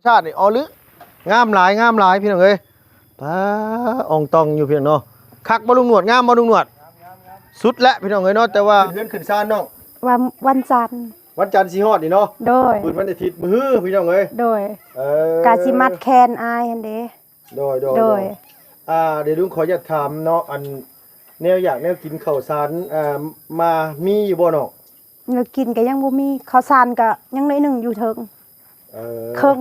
ຊາດນີ້ ອໍ ຫຼື ງາມຫຼາຍ ງາມຫຼາຍ ພີ່ນ້ອງເອີຍ. ປ້າ ອ່ອງຕ່ອງຢູ່ ພີ່ນ້ອງເນາະ. ຄັກບໍ່ລຸງໜວດ? ງາມບໍ່ລຸງໜວດ? ສຸດແລ້ວ ພີ່ນ້ອງເອີຍເນາະ. ແຕ່ວ່າເຮືອນຂຶ້ນຊານນ້ອງ ວັນ ວັນຈັນ ວັນຈັນຊິຮອດນີ້ເນາະ. ໂດຍ ມື້ວັນອາທິດ ມື້ຮື ພີ່ນ້ອງເອີຍ. ໂດຍ ເອີ ກະຊິມັດແຂນອ້າຍຫັ້ນເດ້. ໂດຍ ໂດຍ ໂດຍ ໂດຍ. ອ່າ ດຽວລຸງຂໍຢາກຖາມເນາະ ອັນ ແນວຢາກແນວກິນເຂົ້າສານ ອ່າ ມາມີຢູ່ບໍ່ນ້ອງ? ແນວກິນກໍຍັງບໍ່ມີ ເຂົ້າສານກໍຍັງໜ້ອຍໜຶ່ງຢູ່ເທິງ ເອີ ເຄິ່ງ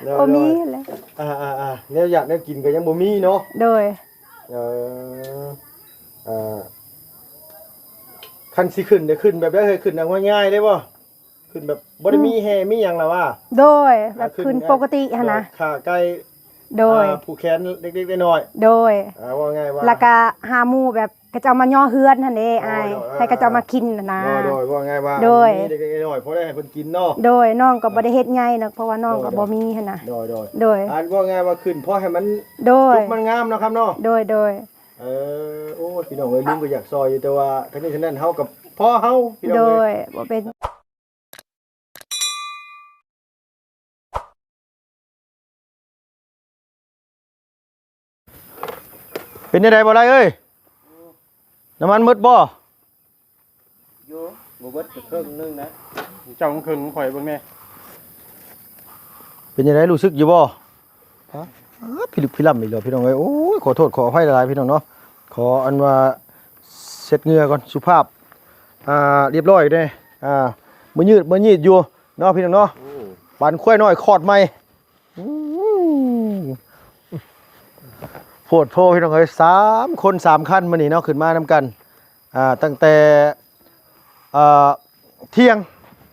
ໂດຍ ບໍ່ມີ ໂດຍ ແຫຼະ. ອ່າໆໆ ແນວຢາກແນວກິນກໍຍັງບໍ່ມີເນາະ. ໂດຍ ເອີ ອ່າ ຄັນຊິຂຶ້ນ ຈະຂຶ້ນແບບໃດເຮີ້ຍ? ຂຶ້ນເອົາງ່າຍໆໄດ້ບໍ່? ຂຶ້ນແບບບໍ່ໄດ້ມີແຫ່ມີຫຍັງລະຫວາ? ໂດຍ ແບບຂຶ້ນປົກກະຕິຫັ້ນນະ ຂ້າໄກ່ ໂດຍ ຜູກແຂນເລັກໆນ້ອຍໆ. ໂດຍ ອ່າ ເວົ້າງ່າຍວ່າ ແລ້ວກະຫາໝູ່ແບບເຂົາເຈົ້າມາຍໍເຮືອນຫັ້ນເດ້ອ້າຍ ໃຫ້ເຂົາເຈົ້າມາກິນຫັ້ນນະ. ໂດຍ ເວົ້າງ່າຍວ່າ ໂດຍ ມີເລັກໆນ້ອຍໆ ພໍໄດ້ໃຫ້ເພິ່ນກິນເນາະ. ໂດຍ ນ້ອງກໍບໍ່ໄດ້ເຮັດໃຫຍ່ດອກ ເພາະວ່ານ້ອງກໍບໍ່ມີຫັ້ນນະ. ໂດຍ ໂດຍ ໂດຍ ອັນເວົ້າງ່າຍວ່າຂຶ້ນພໍໃຫ້ມັນ ໂດຍ ຈົບມັນງາມເນາະ ຄຳເນາະ. ໂດຍ ໂດຍ ເອີ ໂອ້ຍ ພີ່ນ້ອງເອີຍ ລຸງກໍຢາກຊ່ອຍຢູ່ ແຕ່ວ່າທັງນີ້ທັງນັ້ນເຮົາກໍພໍເຮົາ ພີ່ນ້ອງເອີຍ. ໂດຍ ບໍ່ເປັນ ເປັນຈັ່ງໃດບໍ່ໄດ້ເອີຍ? ນ້ຳມັນໝົດບໍ່? ຢູ່ ບໍ່ເບິດກໍເຄິ່ງໜຶ່ງນະ. ເຈົ້າເຄິ່ງຂອງຂ້ອຍເບິ່ງແດ່. ເປັນຈັ່ງໃດ ຮູ້ສຶກຢູ່ບໍ່? ຮະ? ພິລຶກພິລ່ຳອີກແລ້ວ ພີ່ນ້ອງເອີຍ. ໂອ້ຍ ຂໍໂທດຂໍອະໄພຫຼາຍໆ ພີ່ນ້ອງເນາະ. ຂໍອັນວ່າເຊັດເຫື່ອກ່ອນ ສຸພາບ ອ່າ ລຽບຮ້ອຍແດ່. ອ່າ ມືຍືດມືຍຍືດຢູ່ເນາະ ພີ່ນ້ອງເນາະ. ໂອ້ ປານຄວາຍນ້ອຍຄອດໃໝ່. ອືມ ໂພດໂພ ພີ່ນ້ອງເອີຍ ສາມຄົນສາມຄັນມື້ນີ້ເນາະ ຂຶ້ນມານຳກັນ ອ່າ ຕັ້ງແຕ່ ອ່າ ທ່ຽງ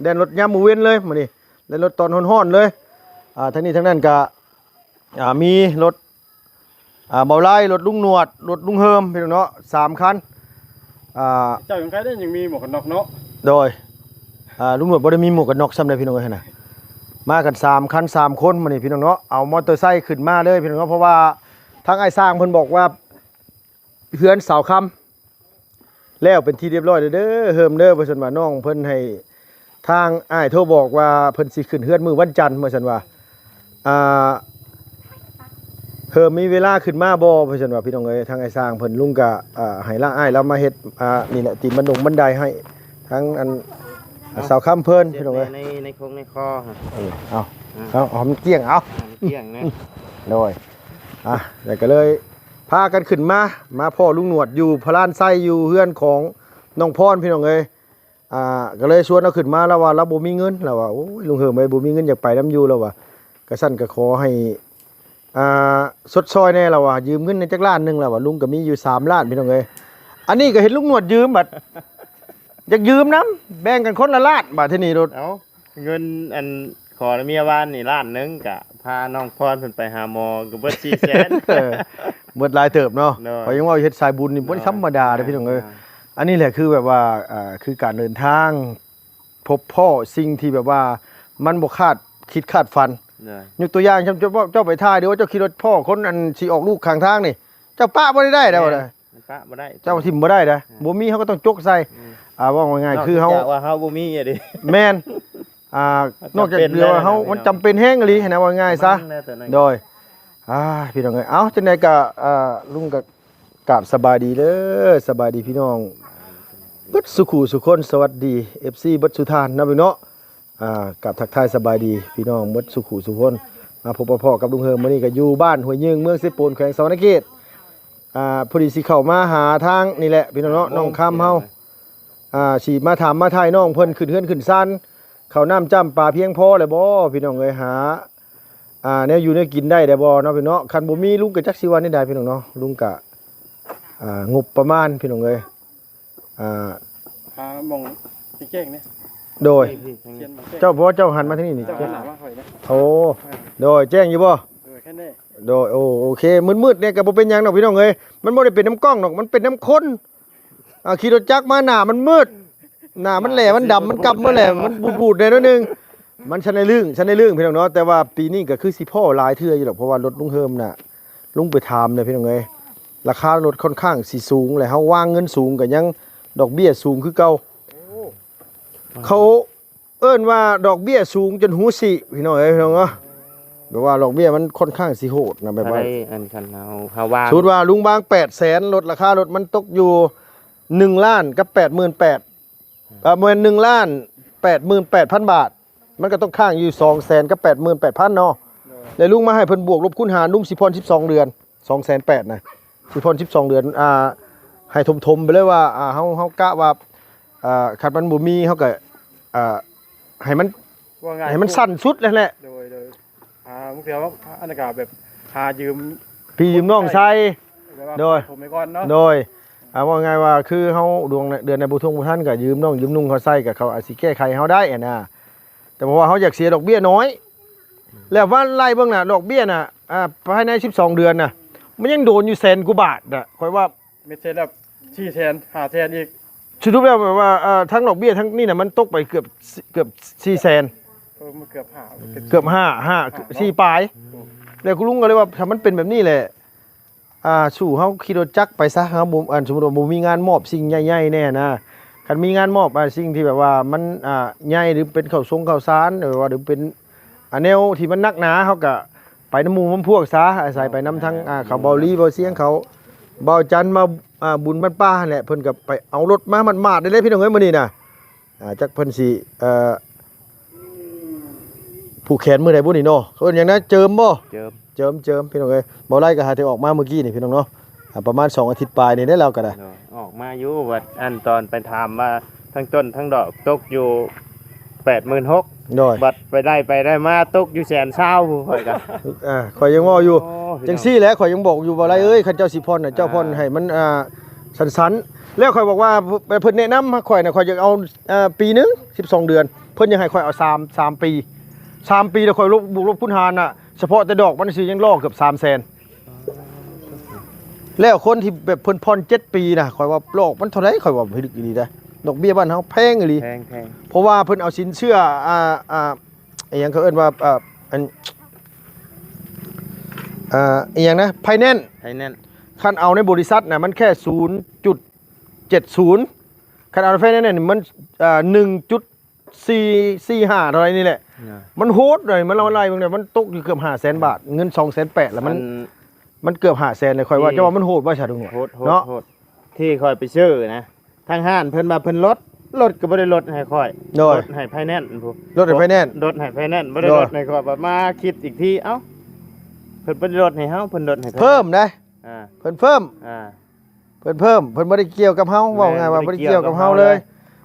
ແລ່ນລົດຍາມມື້ເວັນເລີຍມື້ນີ້ ແລ່ນລົດຕອນຮ້ອນໆເລີຍ. ອ່າ ທັງນີ້ທັງນັ້ນກະ ອ່າ ມີລົດ ອ່າ ເບົາໄລ ລົດລຸງໜວດ ລົດລຸງເຮີມ ພີ່ນ້ອງເນາະ ສາມຄັນ. ອ່າ ເຈົ້າຍັງໄຄໄດ້ ຍັງມີໝວກກັນນັອກເນາະ. ໂດຍ ອ່າ ລຸງໜວດບໍ່ໄດ້ມີໝວກກັນນັອກຊ້ຳໃດ ພີ່ນ້ອງເອີຍຫັ້ນນະ. ມາກັນສາມຄັນສາມຄົນມື້ນີ້ ພີ່ນ້ອງເນາະ ເອົາມໍເຕີໄຊຂຶ້ນມາເລີຍ ພີ່ນ້ອງເນາະ. ເພາະວ່າທາງອ້າຍຊ່າງເພິ່ນບອກວ່າ ເຮືອນສາວຄຳ ແລ້ວເປັນທີ່ລຽບຮ້ອຍແລ້ວເດີ ເຮີມເດີ ວ່າຊັ້ນວ່າ. ນ້ອງເພິ່ນໃຫ້ທາງອ້າຍໂທບອກວ່າເພິ່ນຊິຂຶ້ນເຮືອນມື້ວັນຈັນ ວ່າຊັ້ນວ່າ. ອ່າ ເຮີມມີເວລາຂຶ້ນມາບໍ່ ວ່າຊັ້ນວ່າ ພີ່ນ້ອງເອີຍ. ທາງອ້າຍຊ່າງເພິ່ນ ລຸງກະ ອ່າ ໃຫ້ລະ ອ້າຍລາວມາເຮັດ ອ່າ ນີ້ແຫຼະ ຕີນບັນດົງບັນໄດໃຫ້ທາງອັນ ອ່າ ສາວຄຳເພິ່ນ ພີ່ນ້ອງເອີຍ ໃນ ໃນຄົງໃນຄໍ. ເອີ ເອົາ ເອົາ ເອົາໃຫ້ມັນກ້ຽງ ເອົາ ໃຫ້ມັນກ້ຽງນະ. ໂດຍ ອ່າ ແລ້ວກໍເລີຍພາກັນຂຶ້ນມາ ມາພໍ້ລຸງໜວດຢູ່ພະລານໄຊ ຢູ່ເຮືອນຂອງນ້ອງພອນ ພີ່ນ້ອງເອີຍ. ອ່າ ກໍເລີຍຊວນລາວຂຶ້ນມາ ລາວວ່າລາວບໍ່ມີເງິນ ລາວວ່າ ໂອ້ຍ ລຸງເຮີມເອີຍ ບໍ່ມີເງິນຢາກໄປນຳຢູ່ ລາວວ່າ. ກະຊັ້ນກໍຂໍໃຫ້ ອ່າ ຊົດຊ່ອຍແດ່ ລາວວ່າ ຢືມເງິນແດ່ຈັກລ້ານໜຶ່ງ ລາວວ່າ. ລຸງກໍມີຢູ່ສາມລ້ານ ພີ່ນ້ອງເອີຍ. ອັນນີ້ກໍເຫັນລຸງໜວດຢືມ ບັດຢາກຢືມນຳ ແບ່ງກັນຄົນລະລ້ານ ບາດທີນີ້ໂລດ. ເອົາ ເງິນອັນຂໍນຳເມຍວານນີ້ລ້ານໜຶ່ງ ກະພານ້ອງພອນເພິ່ນໄປຫາໝໍ ກໍເບິດສີ່ແສນ. ເອີ ເບິດຫຼາຍເຕີບເນາະ. ໂດຍ ຂ້ອຍຍັງເວົ້າເຮັດສາຍບຸນນີ້ບໍ່ໄດ້ທຳມະດາເດ້ ໂດຍ ພີ່ນ້ອງເອີຍ. ໂດຍ ອັນນີ້ແຫຼະຄືແບບວ່າ ອ່າ ຄືການເດີນທາງ ພົບພໍ້ສິ່ງທີ່ແບບວ່າມັນບໍ່ຄາດຄິດຄາດຝັນ. ໂດຍ ຍົກຕົວຢ່າງ ເຈົ້າ ເຈົ້າ ເຈົ້າໄປຖ່າຍ ຫຼືວ່າເຈົ້າຂີ່ລົດພໍ້ຄົນອັນຊິອອກລູກຂ້າງທາງນີ້ ເຈົ້າປະບໍ່ໄດ້ໄດ໋ ບໍ່ໄດ້ ປະບໍ່ໄດ້ ເຈົ້າຖິ້ມບໍ່ໄດ້ໄດ໋. ອືມ ບໍ່ມີເຮົາກໍຕ້ອງຈົກໃສ່. ອືມ ອ່າ ເວົ້າງ່າຍໆ ນອກ ຄືເຮົາ ຈາກວ່າເຮົາບໍ່ມີເດ. ແມ່ນ ອ່າ ນອກຈາກເຫຼືອວ່າເຮົາ ມັນຈຳເປັນແຮງອີ່ຫຼີຫັ້ນນະ ເວົ້າງ່າຍຊະ. ໂດຍ ອ່າ ພີ່ນ້ອງເອີຍ ເອົາ ຈັ່ງໃດກໍ ອ່າ ລຸງກໍ ກາບສະບາຍດີເດີ ສະບາຍດີພີ່ນ້ອງເບິດສູ່ຄູ່ສູ່ຄົນ ສະຫວັດດີເອັຟຊີເບິດສູ່ທ່ານເນາະ ພີ່ນ້ອງເນາະ. ອ່າ ກາບທັກທາຍສະບາຍດີພີ່ນ້ອງເບິດສູ່ຄູ່ສູ່ຄົນ ມາພົບມາພໍ້ກັບລຸງເຮີມ. ມື້ນີ້ກໍຢູ່ບ້ານຫ້ວຍຍືງ ເມືອງເຊໂປນ ແຂວງສະຫວັນນະເຂດ. ອ່າ ພໍດີຊິເຂົ້າມາຫາທາງນີ້ແຫຼະ ພີ່ນ້ອງເນາະ ນ້ອງຄຳເຮົາ ອ່າ ຊິມາຖາມມາຖ່າຍນ້ອງເພິ່ນ ຂຶ້ນເຮືອນຂຶ້ນຊານ ເຂົ້ານ້ຳຈ້ຳປາພຽງພໍແລ້ວບໍ່ ພີ່ນ້ອງເອີຍ ຫາ ອ່າ ແນວຢູ່ແນວກິນໄດ້ແດ່ບໍ່ເນາະ ພີ່ນ້ອງເນາະ. ຄັນບໍ່ມີ ລຸງກໍຈັກຊິວ່າແນວໃດ ພີ່ນ້ອງເນາະ. ລຸງກະ ອ່າ ງົບປະມານ ພີ່ນ້ອງເອີຍ ອ່າ ຫາໝ່ອງແຈ້ງໆນີ້. ໂດຍ ເຈົ້າ ເພາະວ່າເຈົ້າຫັນມາທາງນີ້ນີ້. ເຈົ້າຫັນໜ້າມາຂ້ອຍເດ້. ໂອ້ ເອີ ໂດຍ ແຈ້ງຢູ່ບໍ່? ເອີ ແຄ່ນີ້. ໂດຍ ໂອ ໂອເຄ ມືດໆນີ້ກໍບໍ່ເປັນຫຍັງດອກ ພີ່ນ້ອງເອີຍ ມັນບໍ່ໄດ້ເປັນນຳກ້ອງດອກ ມັນເປັນນຳຄົນ. ອ່າ ຂີ່ລົດຈັກມາໜ້າມັນມືດ ໜ້າມັນແຫຼ້ ມັນດຳ ມັນກຳໝົດແຫຼະ ມັນບູດໆແດ່ໜ້ອຍໜຶ່ງ ມັນຊັ້ນໄດ້ລຶ້ງ ຊັ້ນໄດ້ລຶ້ງ ພີ່ນ້ອງເນາະ. ແຕ່ວ່າປີນີ້ກໍຄືຊິພໍ້ຫຼາຍເທື່ອຢູ່ດອກ ເພາະວ່າລົດລຸງເຮີມນະ ລຸງໄປຖາມແລ້ວ ພີ່ນ້ອງເອີຍ ລາຄາລົດຂ້ອນຂ້າງຊິສູງ ແລະເຮົາວາງເງິນສູງກໍຍັງດອກເບ້ຍສູງຄືເກົ່າ. ເຂົາ ເອີ້ນວ່າດອກເບ້ຍສູງຈົນຫູສີ້ ພີ່ນ້ອງເອີຍ ພີ່ນ້ອງເນາະ. ແບບວ່າດອກເບ້ຍມັນຄ່ອນຂ້າງຊິໂຫດນະ ແບບວ່າ ອັນຄັນເຮົາ ເຮົາວາງ ສົມມຸດວ່າລຸງວາງແປດແສນ ລົດ ລາຄາລົດມັນຕົກຢູ່ໜຶ່ງລ້ານກັບແປດໝື່ນແປດ ເອີ ບໍ່ແມ່ນ ໜຶ່ງລ້ານແປດໝື່ນແປດພັນບາດ ມັນກໍຕົກຄ້າງຢູ່ສອງແສນກັບແປດໝື່ນແປດພັນເນາະ. ແລ້ວລຸງມາໃຫ້ເພິ່ນບວກລົບຄູນຫານ ລຸງຊິຜ່ອນສິບສອງເດືອນ ສອງແສນແປດນະ ຊິຜ່ອນສິບສອງເດືອນ ອ່າ ໃຫ້ຖົມໆໄປເລີຍວ່າ ອ່າ ເຮົາ ເຮົາກະວ່າ ອ່າ ຄັນມັນບໍ່ມີ ເຮົາກໍ ອ່າ ໃຫ້ມັນ ວ່າງ່າຍ ໃຫ້ມັນສັ້ນສຸດແຫຼະ. ໂດຍ ໂດຍ ຫາ ບາງເທື່ອ ອັນນັ້ນກໍແບບ ຫາຢືມ ພີ່ຢືມນ້ອງໃຊ້ ແບບວ່າ ໂດຍ ຜົມໄປກ່ອນເນາະ. ໂດຍ ອ່າ ເວົ້າງ່າຍວ່າ ຄືເຮົາດວງເດືອນໃດບໍ່ທົ່ງບໍ່ທັນ ກໍຢືມນ້ອງຢືມນຸ່ງເຂົາໃຊ້ ກໍເຂົາອາດຊິແກ້ໄຂເຮົາໄດ້ຫັ້ນນະ. ແຕ່ເພາະວ່າເຮົາຢາກເສຍດອກເບ້ຍນ້ອຍ ແລ້ວວ່າໄລ່ເບິ່ງນະ ດອກເບ້ຍນະ ອ່າ ພາຍໃນສິບສອງເດືອນນະ ມັນຍັງໂດນຢູ່ແສນກວ່າບາດນະ ຂ້ອຍວ່າ ເມັດເສດແລ້ວສີ່ແສນ ຫ້າແສນອີກ ສະຫຼຸບແລ້ວແບບວ່າ ເອີ ທັງດອກເບ້ຍທັງນີ້ນະ ມັນຕົກໄປເກືອບ ເກືອບສີ່ແສນ ເອີ ມັນເກືອບຫ້າ ເກືອບ ເກືອບຫ້າ ຫ້າ ສີ່ປາຍ. ແລ້ວຄຸນລຸງກໍເລີຍວ່າ ຖ້າມັນເປັນແບບນີ້ແຫຼະ ອ່າ ສູ້ເຮົາຂີ່ລົດຈັກໄປຊະ ເຮົາບໍ່ ອັນ ສົມມຸດວ່າບໍ່ມີງານມອບສິ່ງໃຫຍ່ໆແດ່ນະ ຄັນມີງານມອບ ອ່າ ສິ່ງທີ່ແບບວ່າມັນ ອ່າ ໃຫຍ່ ຫຼືເປັນເຂົ້າຊົງເຂົ້າສານ ຫຼືວ່າ ຫຼືເປັນ ອ່າ ແນວທີ່ມັນໜັກໜາ ເຮົາກະໄປນຳໝູ່ນຳພວກຊະ ອາໄສໄປນຳທາງ ອ່າ ອ່າ ເຂົາເບົາຫຼີ ເບົາຊຽງ ເຂົາເບົາຈັນ ມາ ອ່າ ບຸນບ້ານປ່າຫັ້ນແຫຼະ ເພິ່ນກໍໄປເອົາລົດມາມັດໆໄດ້ເລີຍ ພີ່ນ້ອງເອີຍ ມື້ນີ້ນະ. ອ່າ ຈັກເພິ່ນຊິ ເອີ່ ຜູກແຂນມື້ໃດບຸນີ້ເນາະ ເຂົາເອີ້ນຫຍັງນະ ເຈີມບໍ່? ເຈີມ ເຈີມ ເຈີມ ພີ່ນ້ອງເອີຍ. ເບົາໄລກໍຫາແຕ່ອອກມາມື້ກີ້ນີ້ ພີ່ນ້ອງເນາະ ອ່າ ປະມານສອງອາທິດປາຍນີ້ແຫຼະ ລາວກໍໄດ້ ອອກມາຢູ່. ບັດອັນຕອນໄປຖາມວ່າ ທັງຕົ້ນທັງດອກຕົກຢູ່ແປດໝື່ນຫົກ ໂດຍ ບັດໄປໄດ້ໄປໄດ້ມາຕົກຢູ່ແສນຊາວພຸ້ນ ຂ້ອຍກໍ ອ່າ ຂ້ອຍຍັງເວົ້າຢູ່ ໂອ້ ຈັ່ງຊີ້ແຫຼະ ຂ້ອຍຍັງບອກຢູ່ ບໍ່ໄດ້ເອີຍ ອ່າ ຄັນເຈົ້າຊິຜ່ອນນະ ເຈົ້າຜ່ອນ ອ່າ ໃຫ້ມັນ ອ່າ ສັ້ນໆ. ແລ້ວຂ້ອຍບອກວ່າ ເພິ່ນແນະນຳຂ້ອຍນະ ຂ້ອຍຢາກເອົາ ອ່າ ປີໜຶ່ງ ສິບສອງເດືອນ ເພິ່ນຢາກໃຫ້ຂ້ອຍເອົາສາມ ສາມປີ ສາມປີ ແລ້ວຂ້ອຍລົບ ບວກລົບຄູນຫານນະ ສະເພາະແຕ່ດອກມັນຊື່ຍັງລໍເກືອບສາມແສນ. ແລ້ວຄົນທີ່ແບບເພິ່ນຜ່ອນເຈັດປີນະ ຂ້ອຍວ່າດອກມັນເທົ່າໃດ ຂ້ອຍວ່າພິລຶກອີ່ຫຼີໄດ໋ ດອກເບ້ຍບ້ານເຮົາແພງອີ່ຫຼີ ແພງໆ ເພາະວ່າເພິ່ນເອົາສິນເຊື່ອ ອ່າ ອ່າ ອີ່ຫຍັງເຂົາເອີ້ນວ່າ ອ່າ ອັນ ອ່າ ອີ່ຫຍັງນະ ໄຟແນນ ໄຟແນນ ຄັນເອົາໃນບໍລິສັດນະ ມັນແຄ່ສູນຈຸດເຈັດສູນ ຄັນເອົາໃນໄຟແນນນີ້ມັນ ອ່າ ໜຶ່ງຈຸດ ສີ່ ສີ່ ຫ້າ ເທົ່າໃດນີ້ແຫຼະ ນະ ມັນໂຫດເລີຍ ມັນເອົາໄລ່ເບິ່ງແລ້ວ ມັນຕົກຢູ່ເກືອບຫ້າແສນບາດ ເງິນສອງແສນແປດ ແລ້ວມັນ ອັນ ມັນເກືອບຫ້າແສນເລີຍ ຂ້ອຍວ່າ ທີ່ ເຈົ້າວ່າມັນໂຫດບໍ່ຊະ ລຸງ ໂຫດ ໂຫດ ເນາະ ໂຫດ ທີ່ຂ້ອຍໄປຊື້ນະ ທາງຮ້ານເພິ່ນວ່າເພິ່ນລົດ ລົດກໍບໍ່ໄດ້ລົດໃຫ້ຂ້ອຍ ໂດຍ ລົດໃຫ້ໄຟແນນພຸ້ນ ລົດໃຫ້ໄຟແນນ ລົດໃຫ້ໄຟແນນ ບໍ່ໄດ້ ໂດຍ ລົດໃຫ້ຂ້ອຍ ບັດມາຄິດອີກທີ ເອົ້າ ເພິ່ນບໍ່ໄດ້ລົດໃຫ້ເຮົາ ເພິ່ນລົດໃຫ້ໄຟແນນ ເພີ່ມເດ້ ອ່າ ເພິ່ນເພີ່ມ ອ່າ ເພິ່ນເພີ່ມ ເພິ່ນບໍ່ໄດ້ກ່ຽວກັບເຮົາ ແມ່ນ ເວົ້າງ່າຍວ່າບໍ່ໄດ້ກ່ຽວກັບເຮົາເລີຍ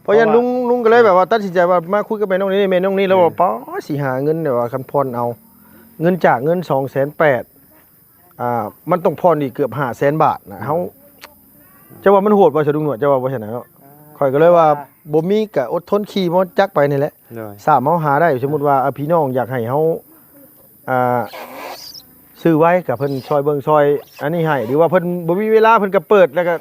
ເພາະ ເພາະ ຫຍັງ ວ່າ ລຸງ ລຸງກໍເລີຍແບບວ່າຕັດສິນໃຈວ່າມາຄຸຍກັບແມ່ນ້ອງນີ້ ແມ່ນ້ອງນີ້ລາວວ່າ ເອີ ປ້າ ຊິຫາເງິນແບບວ່າຄັນຜ່ອນເອົາ ເງິນຈາກເງິນສອງແສນແປດ ອ່າ ມັນຕ້ອງຜ່ອນອີກເກືອບຫ້າແສນບາດນະ ເຮົາ ເຈົ້າວ່າມັນໂຫດບໍ່ ສະດຸງໜວດ ເຈົ້າວ່າບໍ່ຊັ້ນນະເນາະ ອ່າ ຂ້ອຍກໍເລີຍວ່າ ບໍ່ມີກໍອົດທົນຂີ່ມາຈັກໄປນີ້ແຫຼະ ໂດຍ ສາມເຮົາຫາໄດ້ ສົມມຸດວ່າ ອ່າ ພີ່ນ້ອງຢາກໃຫ້ເຮົາ ອ່າ ຊື້ໄວ້ກໍເພິ່ນຊ່ອຍເບິ່ງຊ່ອຍອັນນີ້ໃຫ້ ຫຼືວ່າເພິ່ນບໍ່ມີເວລາ ເພິ່ນກໍເປີດ ແລ້ວກໍ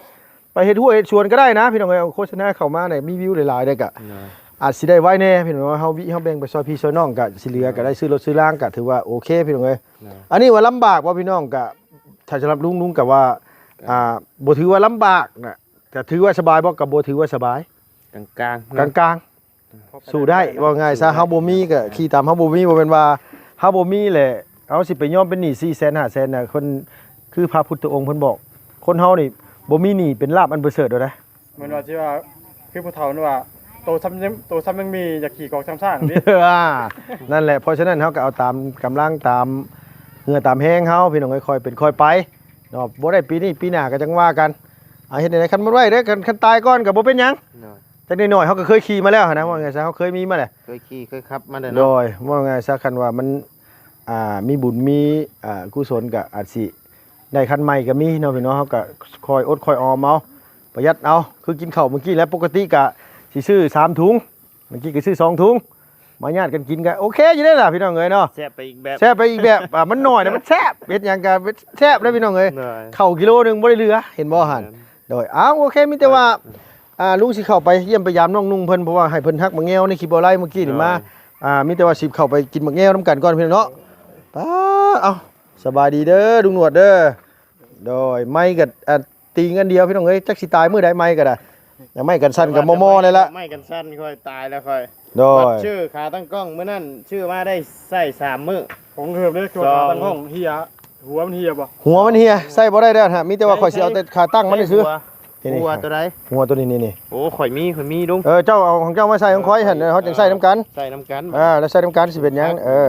ໄປເຮັດຮົ້ວເຮັດສວນກໍໄດ້ນະ ພີ່ນ້ອງເອີຍ ໂຄສະນາເຂົ້າມານີ້ມີວິວຫຼາຍໆ ໄດ້ກໍ ໂດຍ ອາດຊິໄດ້ໄວແດ່ ພີ່ນ້ອງ ເຮົາວິເຮົາແບ່ງໄປຊ່ອຍພີ່ຊ່ອຍນ້ອງ ກໍຊິເຫຼືອກໍໄດ້ ໂດຍ ຊື້ລົດຊື້ລາງ ກໍຖືວ່າໂອເຄ ພີ່ນ້ອງເອີຍ ໂດຍ ອັນນີ້ວ່າລຳບາກບໍ່ ພີ່ນ້ອງ ກໍຖ້າສຳລັບລຸງ ລຸງກໍວ່າ ກໍ ອ່າ ບໍ່ຖືວ່າລຳບາກນະ ກໍຖືວ່າສະບາຍບໍ່ ກໍບໍ່ຖືວ່າສະບາຍ ກາງໆ ເນາະ ກາງໆ ສູ້ໄດ້ ເພາະໄປໄດ້ ເວົ້າງ່າຍຊະ ສູ້ໄດ້ ເຮົາບໍ່ມີກໍຂີ່ຕາມເຮົາບໍ່ມີ ບໍ່ແມ່ນວ່າເຮົາບໍ່ມີແຫຼະ ເຮົາຊິໄປຍອມເປັນໜີ້ສີ່ແສນຫ້າແສນນະ ເພິ່ນ ຄືພະພຸດທະອົງເພິ່ນບອກ ຄົນເຮົານີ້ບໍ່ມີໜີ້ເປັນລາບອັນປະເສີດດອກນະ ແມ່ນວ່າຊິວ່າ ຄືຜູ້ເຖົ້ານັ້ນວ່າ ໂຕຊ່ຳຍັງ ໂຕຊ່ຳຍັງມີ ຢ່າຂີ່ກອງຊ່ຳຊ້າງເດ້ ອ່າ ນັ້ນແຫຼະ ເພາະສະນັ້ນເຮົາກໍເອົາຕາມກຳລັງ ຕາມເຫື່ອຕາມແຮງເຮົາ ພີ່ນ້ອງເອີຍ ຄ່ອຍເປັນຄ່ອຍໄປເນາະ ບໍ່ໄດ້ປີນີ້ ປີໜ້າກໍຈັ່ງວ່າກັນ ເອົາເຮັດແນວໃດ ຄັນມັນໄວເດ້ ຄັນ ຄັນຕາຍກ່ອນກໍບໍ່ເປັນຫຍັງ ໂດຍ ຈັກໜ້ອຍໆ ເຮົາກໍເຄີຍຂີ່ມາແລ້ວຫັ້ນນະ ວ່າໄງຊະ ເຮົາເຄີຍມີມາແຫຼະ ເຄີຍຂີ່ເຄີຍຂັບມາແລ້ວເນາະ ໂດຍ ວ່າໄງຊະ ຄັນວ່າມັນ ອ່າ ມີບຸນມີ ອ່າ ກຸສົນກໍອາດຊິໄດ້ຄັນໃໝ່ກໍມີເນາະ ພີ່ນ້ອງ ເຮົາກໍຄ່ອຍອົດຄ່ອຍອອມເອົາ ປະຢັດເອົາ ຄືກິນເຂົ້າມື້ກີ້ແຫຼະ ປົກກະຕິກໍຊິຊື້ສາມຖົງ ມື້ກີ້ກໍຊື້ສອງຖົງ ມາຍາດກັນກິນກໍໂອເຄຢູ່ເດ້ລະ ພີ່ນ້ອງເອີຍເນາະ ແຊບໄປອີກແບບ ແຊບໄປອີກແບບ ອ່າ ມັນໜ້ອຍນະ ມັນແຊບ ເຮັດຫຍັງກໍແຊບເດ້ ພີ່ນ້ອງເອີຍ ໂດຍ ເຂົ້າກິໂລໜຶ່ງບໍ່ໄດ້ເຫຼືອ ເຫັນບໍ່ຫັ້ນ ໂດຍ ໂດຍ ເອົ້າ ໂອເຄ ມີແຕ່ວ່າ ອ່າ ລຸງຊິເຂົ້າໄປຢ້ຽມໄປຢາມນ້ອງນຸ່ງເພິ່ນ ເພາະວ່າໃຫ້ເພິ່ນຫັກໝາກແງວໃນຄລິບເບົາໄລເມື່ອກີ້ນີ້ມາ ໂດຍ ອ່າ ມີແຕ່ວ່າຊິເຂົ້າໄປກິນໝາກແງວນຳກັນກ່ອນ ພີ່ນ້ອງເນາະ ປ້າ ເອົ້າ ສະບາຍດີເດີ ລຸງໜວດເດີ ໂດຍ ໄມ້ກັບ ອ່າ ຕີນອັນດຽວ ພີ່ນ້ອງເອີຍ ຈັກຊິຕາຍມື້ໃດໄມ້ກໍໄດ້ ຢ່າງໄມ້ກັນສັ່ນກໍມໍ່ໆ ແລ້ວລະ ໄມ້ກັນສັ່ນຂ້ອຍຕາຍແລ້ວຂ້ອຍ ໂດຍ ບັດຊື້ຂາຕັ້ງກ້ອງມື້ນັ້ນ ຊື້ມາໄດ້ໃຊ້ສາມມື້ ຂອງເຮີມເດ້ ສອງ ຂາຕັ້ງກ້ອງເຫຍ ຫົວມັນເຫຍບໍ່? ຫົວມັນເຫຍ ໃຊ້ບໍ່ໄດ້ແລ້ວຮະ ມີແຕ່ວ່າຂ້ອຍຊິເອົາແຕ່ຂາຕັ້ງມັນຊື່ໆ ໃຊ້ຫົວ ນີ້ ຫົວໂຕໃດ? ຫົວໂຕນີ້ ນີ້ໆ ໂອ້ ຂ້ອຍມີ ຂ້ອຍມີລຸງ ເອີ ເຈົ້າເອົາຂອງເຈົ້າມາໃສ່ຂອງຂ້ອຍຫັ້ນ ເຮົາຈັ່ງໃຊ້ນຳກັນ ໃຊ້ນຳກັນ ເອີ ແລ້ວໃຊ້ນຳກັນຊິເປັນຫຍັງ ເອີ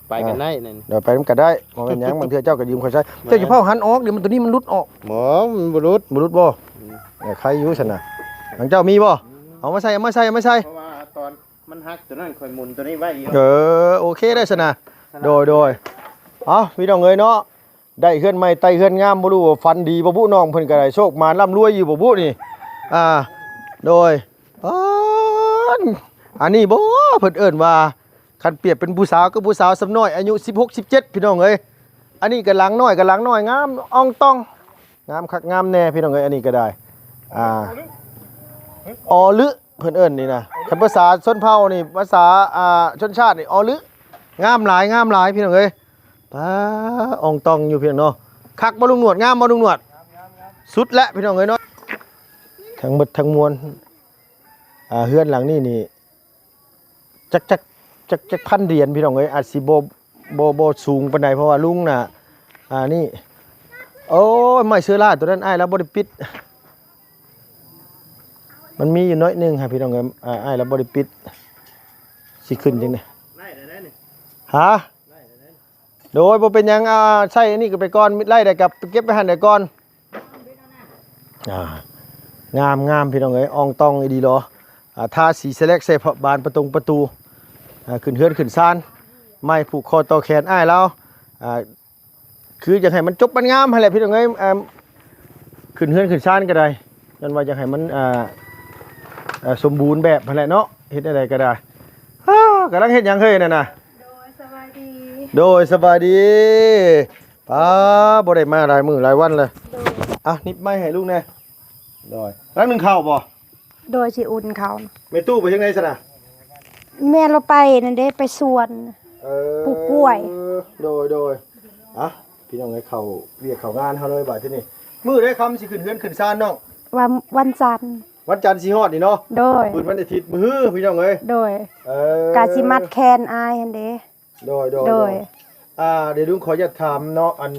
ໄປກັນໄດ້ນັ້ນ ເອີ ໄປນຳກັນໄດ້ ບໍ່ແມ່ນຫຍັງ ບາງເທື່ອເຈົ້າກໍຢືມຂ້ອຍໃຊ້ ເຈົ້າຢ່າເຝົ້າຫັນອອກ ດຽວມັນ ໂຕນີ້ມັນຫຼຸດອອກ ບໍ່ ມັນບໍ່ຫຼຸດ ບໍ່ຫຼຸດບໍ່? ອືມ ເອີ ໃຄຢູ່ຊັ້ນນະ ຂອງເຈົ້າມີບໍ່? ອືມ ເອົາມາໃສ່ ເອົາມາໃສ່ ເອົາມາໃສ່ ເພາະວ່າຕອນມັນຫັກໂຕນັ້ນ ຂ້ອຍໝູນໂຕນີ້ໄວ້ຢູ່ ເອີ ໂອເຄໄດ້ຊັ້ນນະ ສະນະ ໂດຍ ໂດຍ ເອົ້າ ພີ່ນ້ອງເອີຍເນາະ ໄດ້ເຮືອນໃໝ່ໄຕ່ເຮືອນງາມ ບໍ່ຮູ້ວ່າຝັນດີບໍ່ບຸ ນ້ອງເພິ່ນກໍໄດ້ໂຊກໝານລ່ຳລວຍຢູ່ບໍ່ບຸນີ້ ອ່າ ໂດຍ ປານ ອັນນີ້ບໍ່ ເພິ່ນເອີ້ນວ່າ ຄັນປຽບເປັນຜູ້ສາວ ຄືຜູ້ສາວສ່ຳນ້ອຍ ອາຍຸສິບຫົກ ສິບເຈັດ ພີ່ນ້ອງເອີຍ ອັນນີ້ກໍຫຼັງນ້ອຍ ກໍຫຼັງນ້ອຍ ງາມອ່ອງຕ່ອງ ງາມຄັກງາມແນ່ ພີ່ນ້ອງເອີຍ ອັນນີ້ກໍໄດ້ ອ່າ ອໍລຶ ເພິ່ນເອີ້ນນີ້ນະ ຄັນພາສາຊົນເຜົ່ານີ້ ພາສາ ອ່າ ຊົນຊາດນີ້ ອໍລຶ ງາມຫຼາຍ ງາມຫຼາຍ ພີ່ນ້ອງເອີຍ ປາ ອ່ອງຕ່ອງຢູ່ ພີ່ນ້ອງເນາະ ຄັກບໍ່ລຸງໜວດ ງາມບໍ່ລຸງໜວດ? ສຸດແຫຼະ ພີ່ນ້ອງເອີຍເນາະ ທັງໝົດທັງມວນ ອ່າ ເຮືອນຫຼັງນີ້ນີ້ ຈັກ ຈັກ ຈັກ ຈັກພັນຫຼຽນ ພີ່ນ້ອງເອີຍ ອາດຊິບໍ່ ບໍ່ ບໍ່ສູງປານໃດ ເພາະວ່າລຸງນະ ອ່າ ນີ້ ໂອ້ຍ ໄມ້ເຊື້ອລາໂຕນັ້ນ ອ້າຍລາວບໍ່ໄດ້ປິດ ມັນມີຢູ່ໜ້ອຍໜຶ່ງຫັ້ນ ພີ່ນ້ອງເອີຍ ອ້າຍລາວບໍ່ໄດ້ປິດ ຊິຂຶ້ນຈັ່ງໃດ ຮະ? ໂດຍ ບໍ່ເປັນຫຍັງ ອ່າ ໃຊ້ອັນນີ້ກໍໄປກ່ອນ ມິດໄລ່ໄດ້ກັບເກັບໄວ້ຫັ້ນໄດ້ກ່ອນ ອ່າ ງາມໆ ພີ່ນ້ອງເອີຍ ອ່ອງຕ່ອງອີ່ຫຼີຫຼໍ ອ່າ ທາສີສະແລັກໃສ່ບານປະຕົງປະຕູ ອ່າ ຂຶ້ນເຮືອນຂຶ້ນຊານ ໄມ້ຜູກຄໍຕໍ່ແຂນອ້າຍລາວ ອ່າ ຄືຢາກໃຫ້ມັນຈົບມັນງາມຫັ້ນແຫຼະ ພີ່ນ້ອງເອີຍ ອ່າ ຂຶ້ນເຮືອນຂຶ້ນຊານກໍໄດ້ ຍ້ອນວ່າຢາກໃຫ້ມັນ ອ່າ ສົມບູນແບບຫັ້ນແຫຼະເນາະ ເຮັດແນວໃດກໍໄດ້ ອ້າ ກຳລັງເຮັດຫຍັງເຮີ້ຍນັ້ນນະ? ໂດຍ ສະບາຍດີ ໂດຍ ສະບາຍດີ ປ້າ ບໍ່ໄດ້ມາຫຼາຍມື້ຫຼາຍວັນເລີຍ ໂດຍ ອ່ະ ໜິບໄມ້ໃຫ້ລຸງແດ່ ໂດຍ ລັງໜຶ້ງເຂົ້າບໍ່? ໂດຍ ຊິອຸ່ນເຂົ້າ ແມ່ຕູ້ໄປທາງໃດຊັ້ນນະ? ແມ່ລາວໄປນັ້ນເດ້ ໄປສວນ ເອີ ປູກກ້ວຍ ໂດຍ ໂດຍ ອ່ະ ພີ່ນ້ອງເອີຍ ເຂົ້າວຽກເຂົ້າງານເຮົາເລີຍບາດທີນີ້ ມື້ໃດຄຳຊິຂຶ້ນເຮືອນຂຶ້ນຊານນ້ອງ? ວັນ ວັນຈັນ ວັນຈັນຊິຮອດນີ້ເນາະ ໂດຍ ມື້ວັນອາທິດ ມື້ຮື ພີ່ນ້ອງເອີຍ ໂດຍ ເອີ ກະຊິມັດແຂນອ້າຍຫັ້ນເດ້ ໂດຍ ໂດຍ ໂດຍ ໂດຍ ອ່າ ດຽວລຸງຂໍອະນຸຍາດຖາມເນາະ ອັນ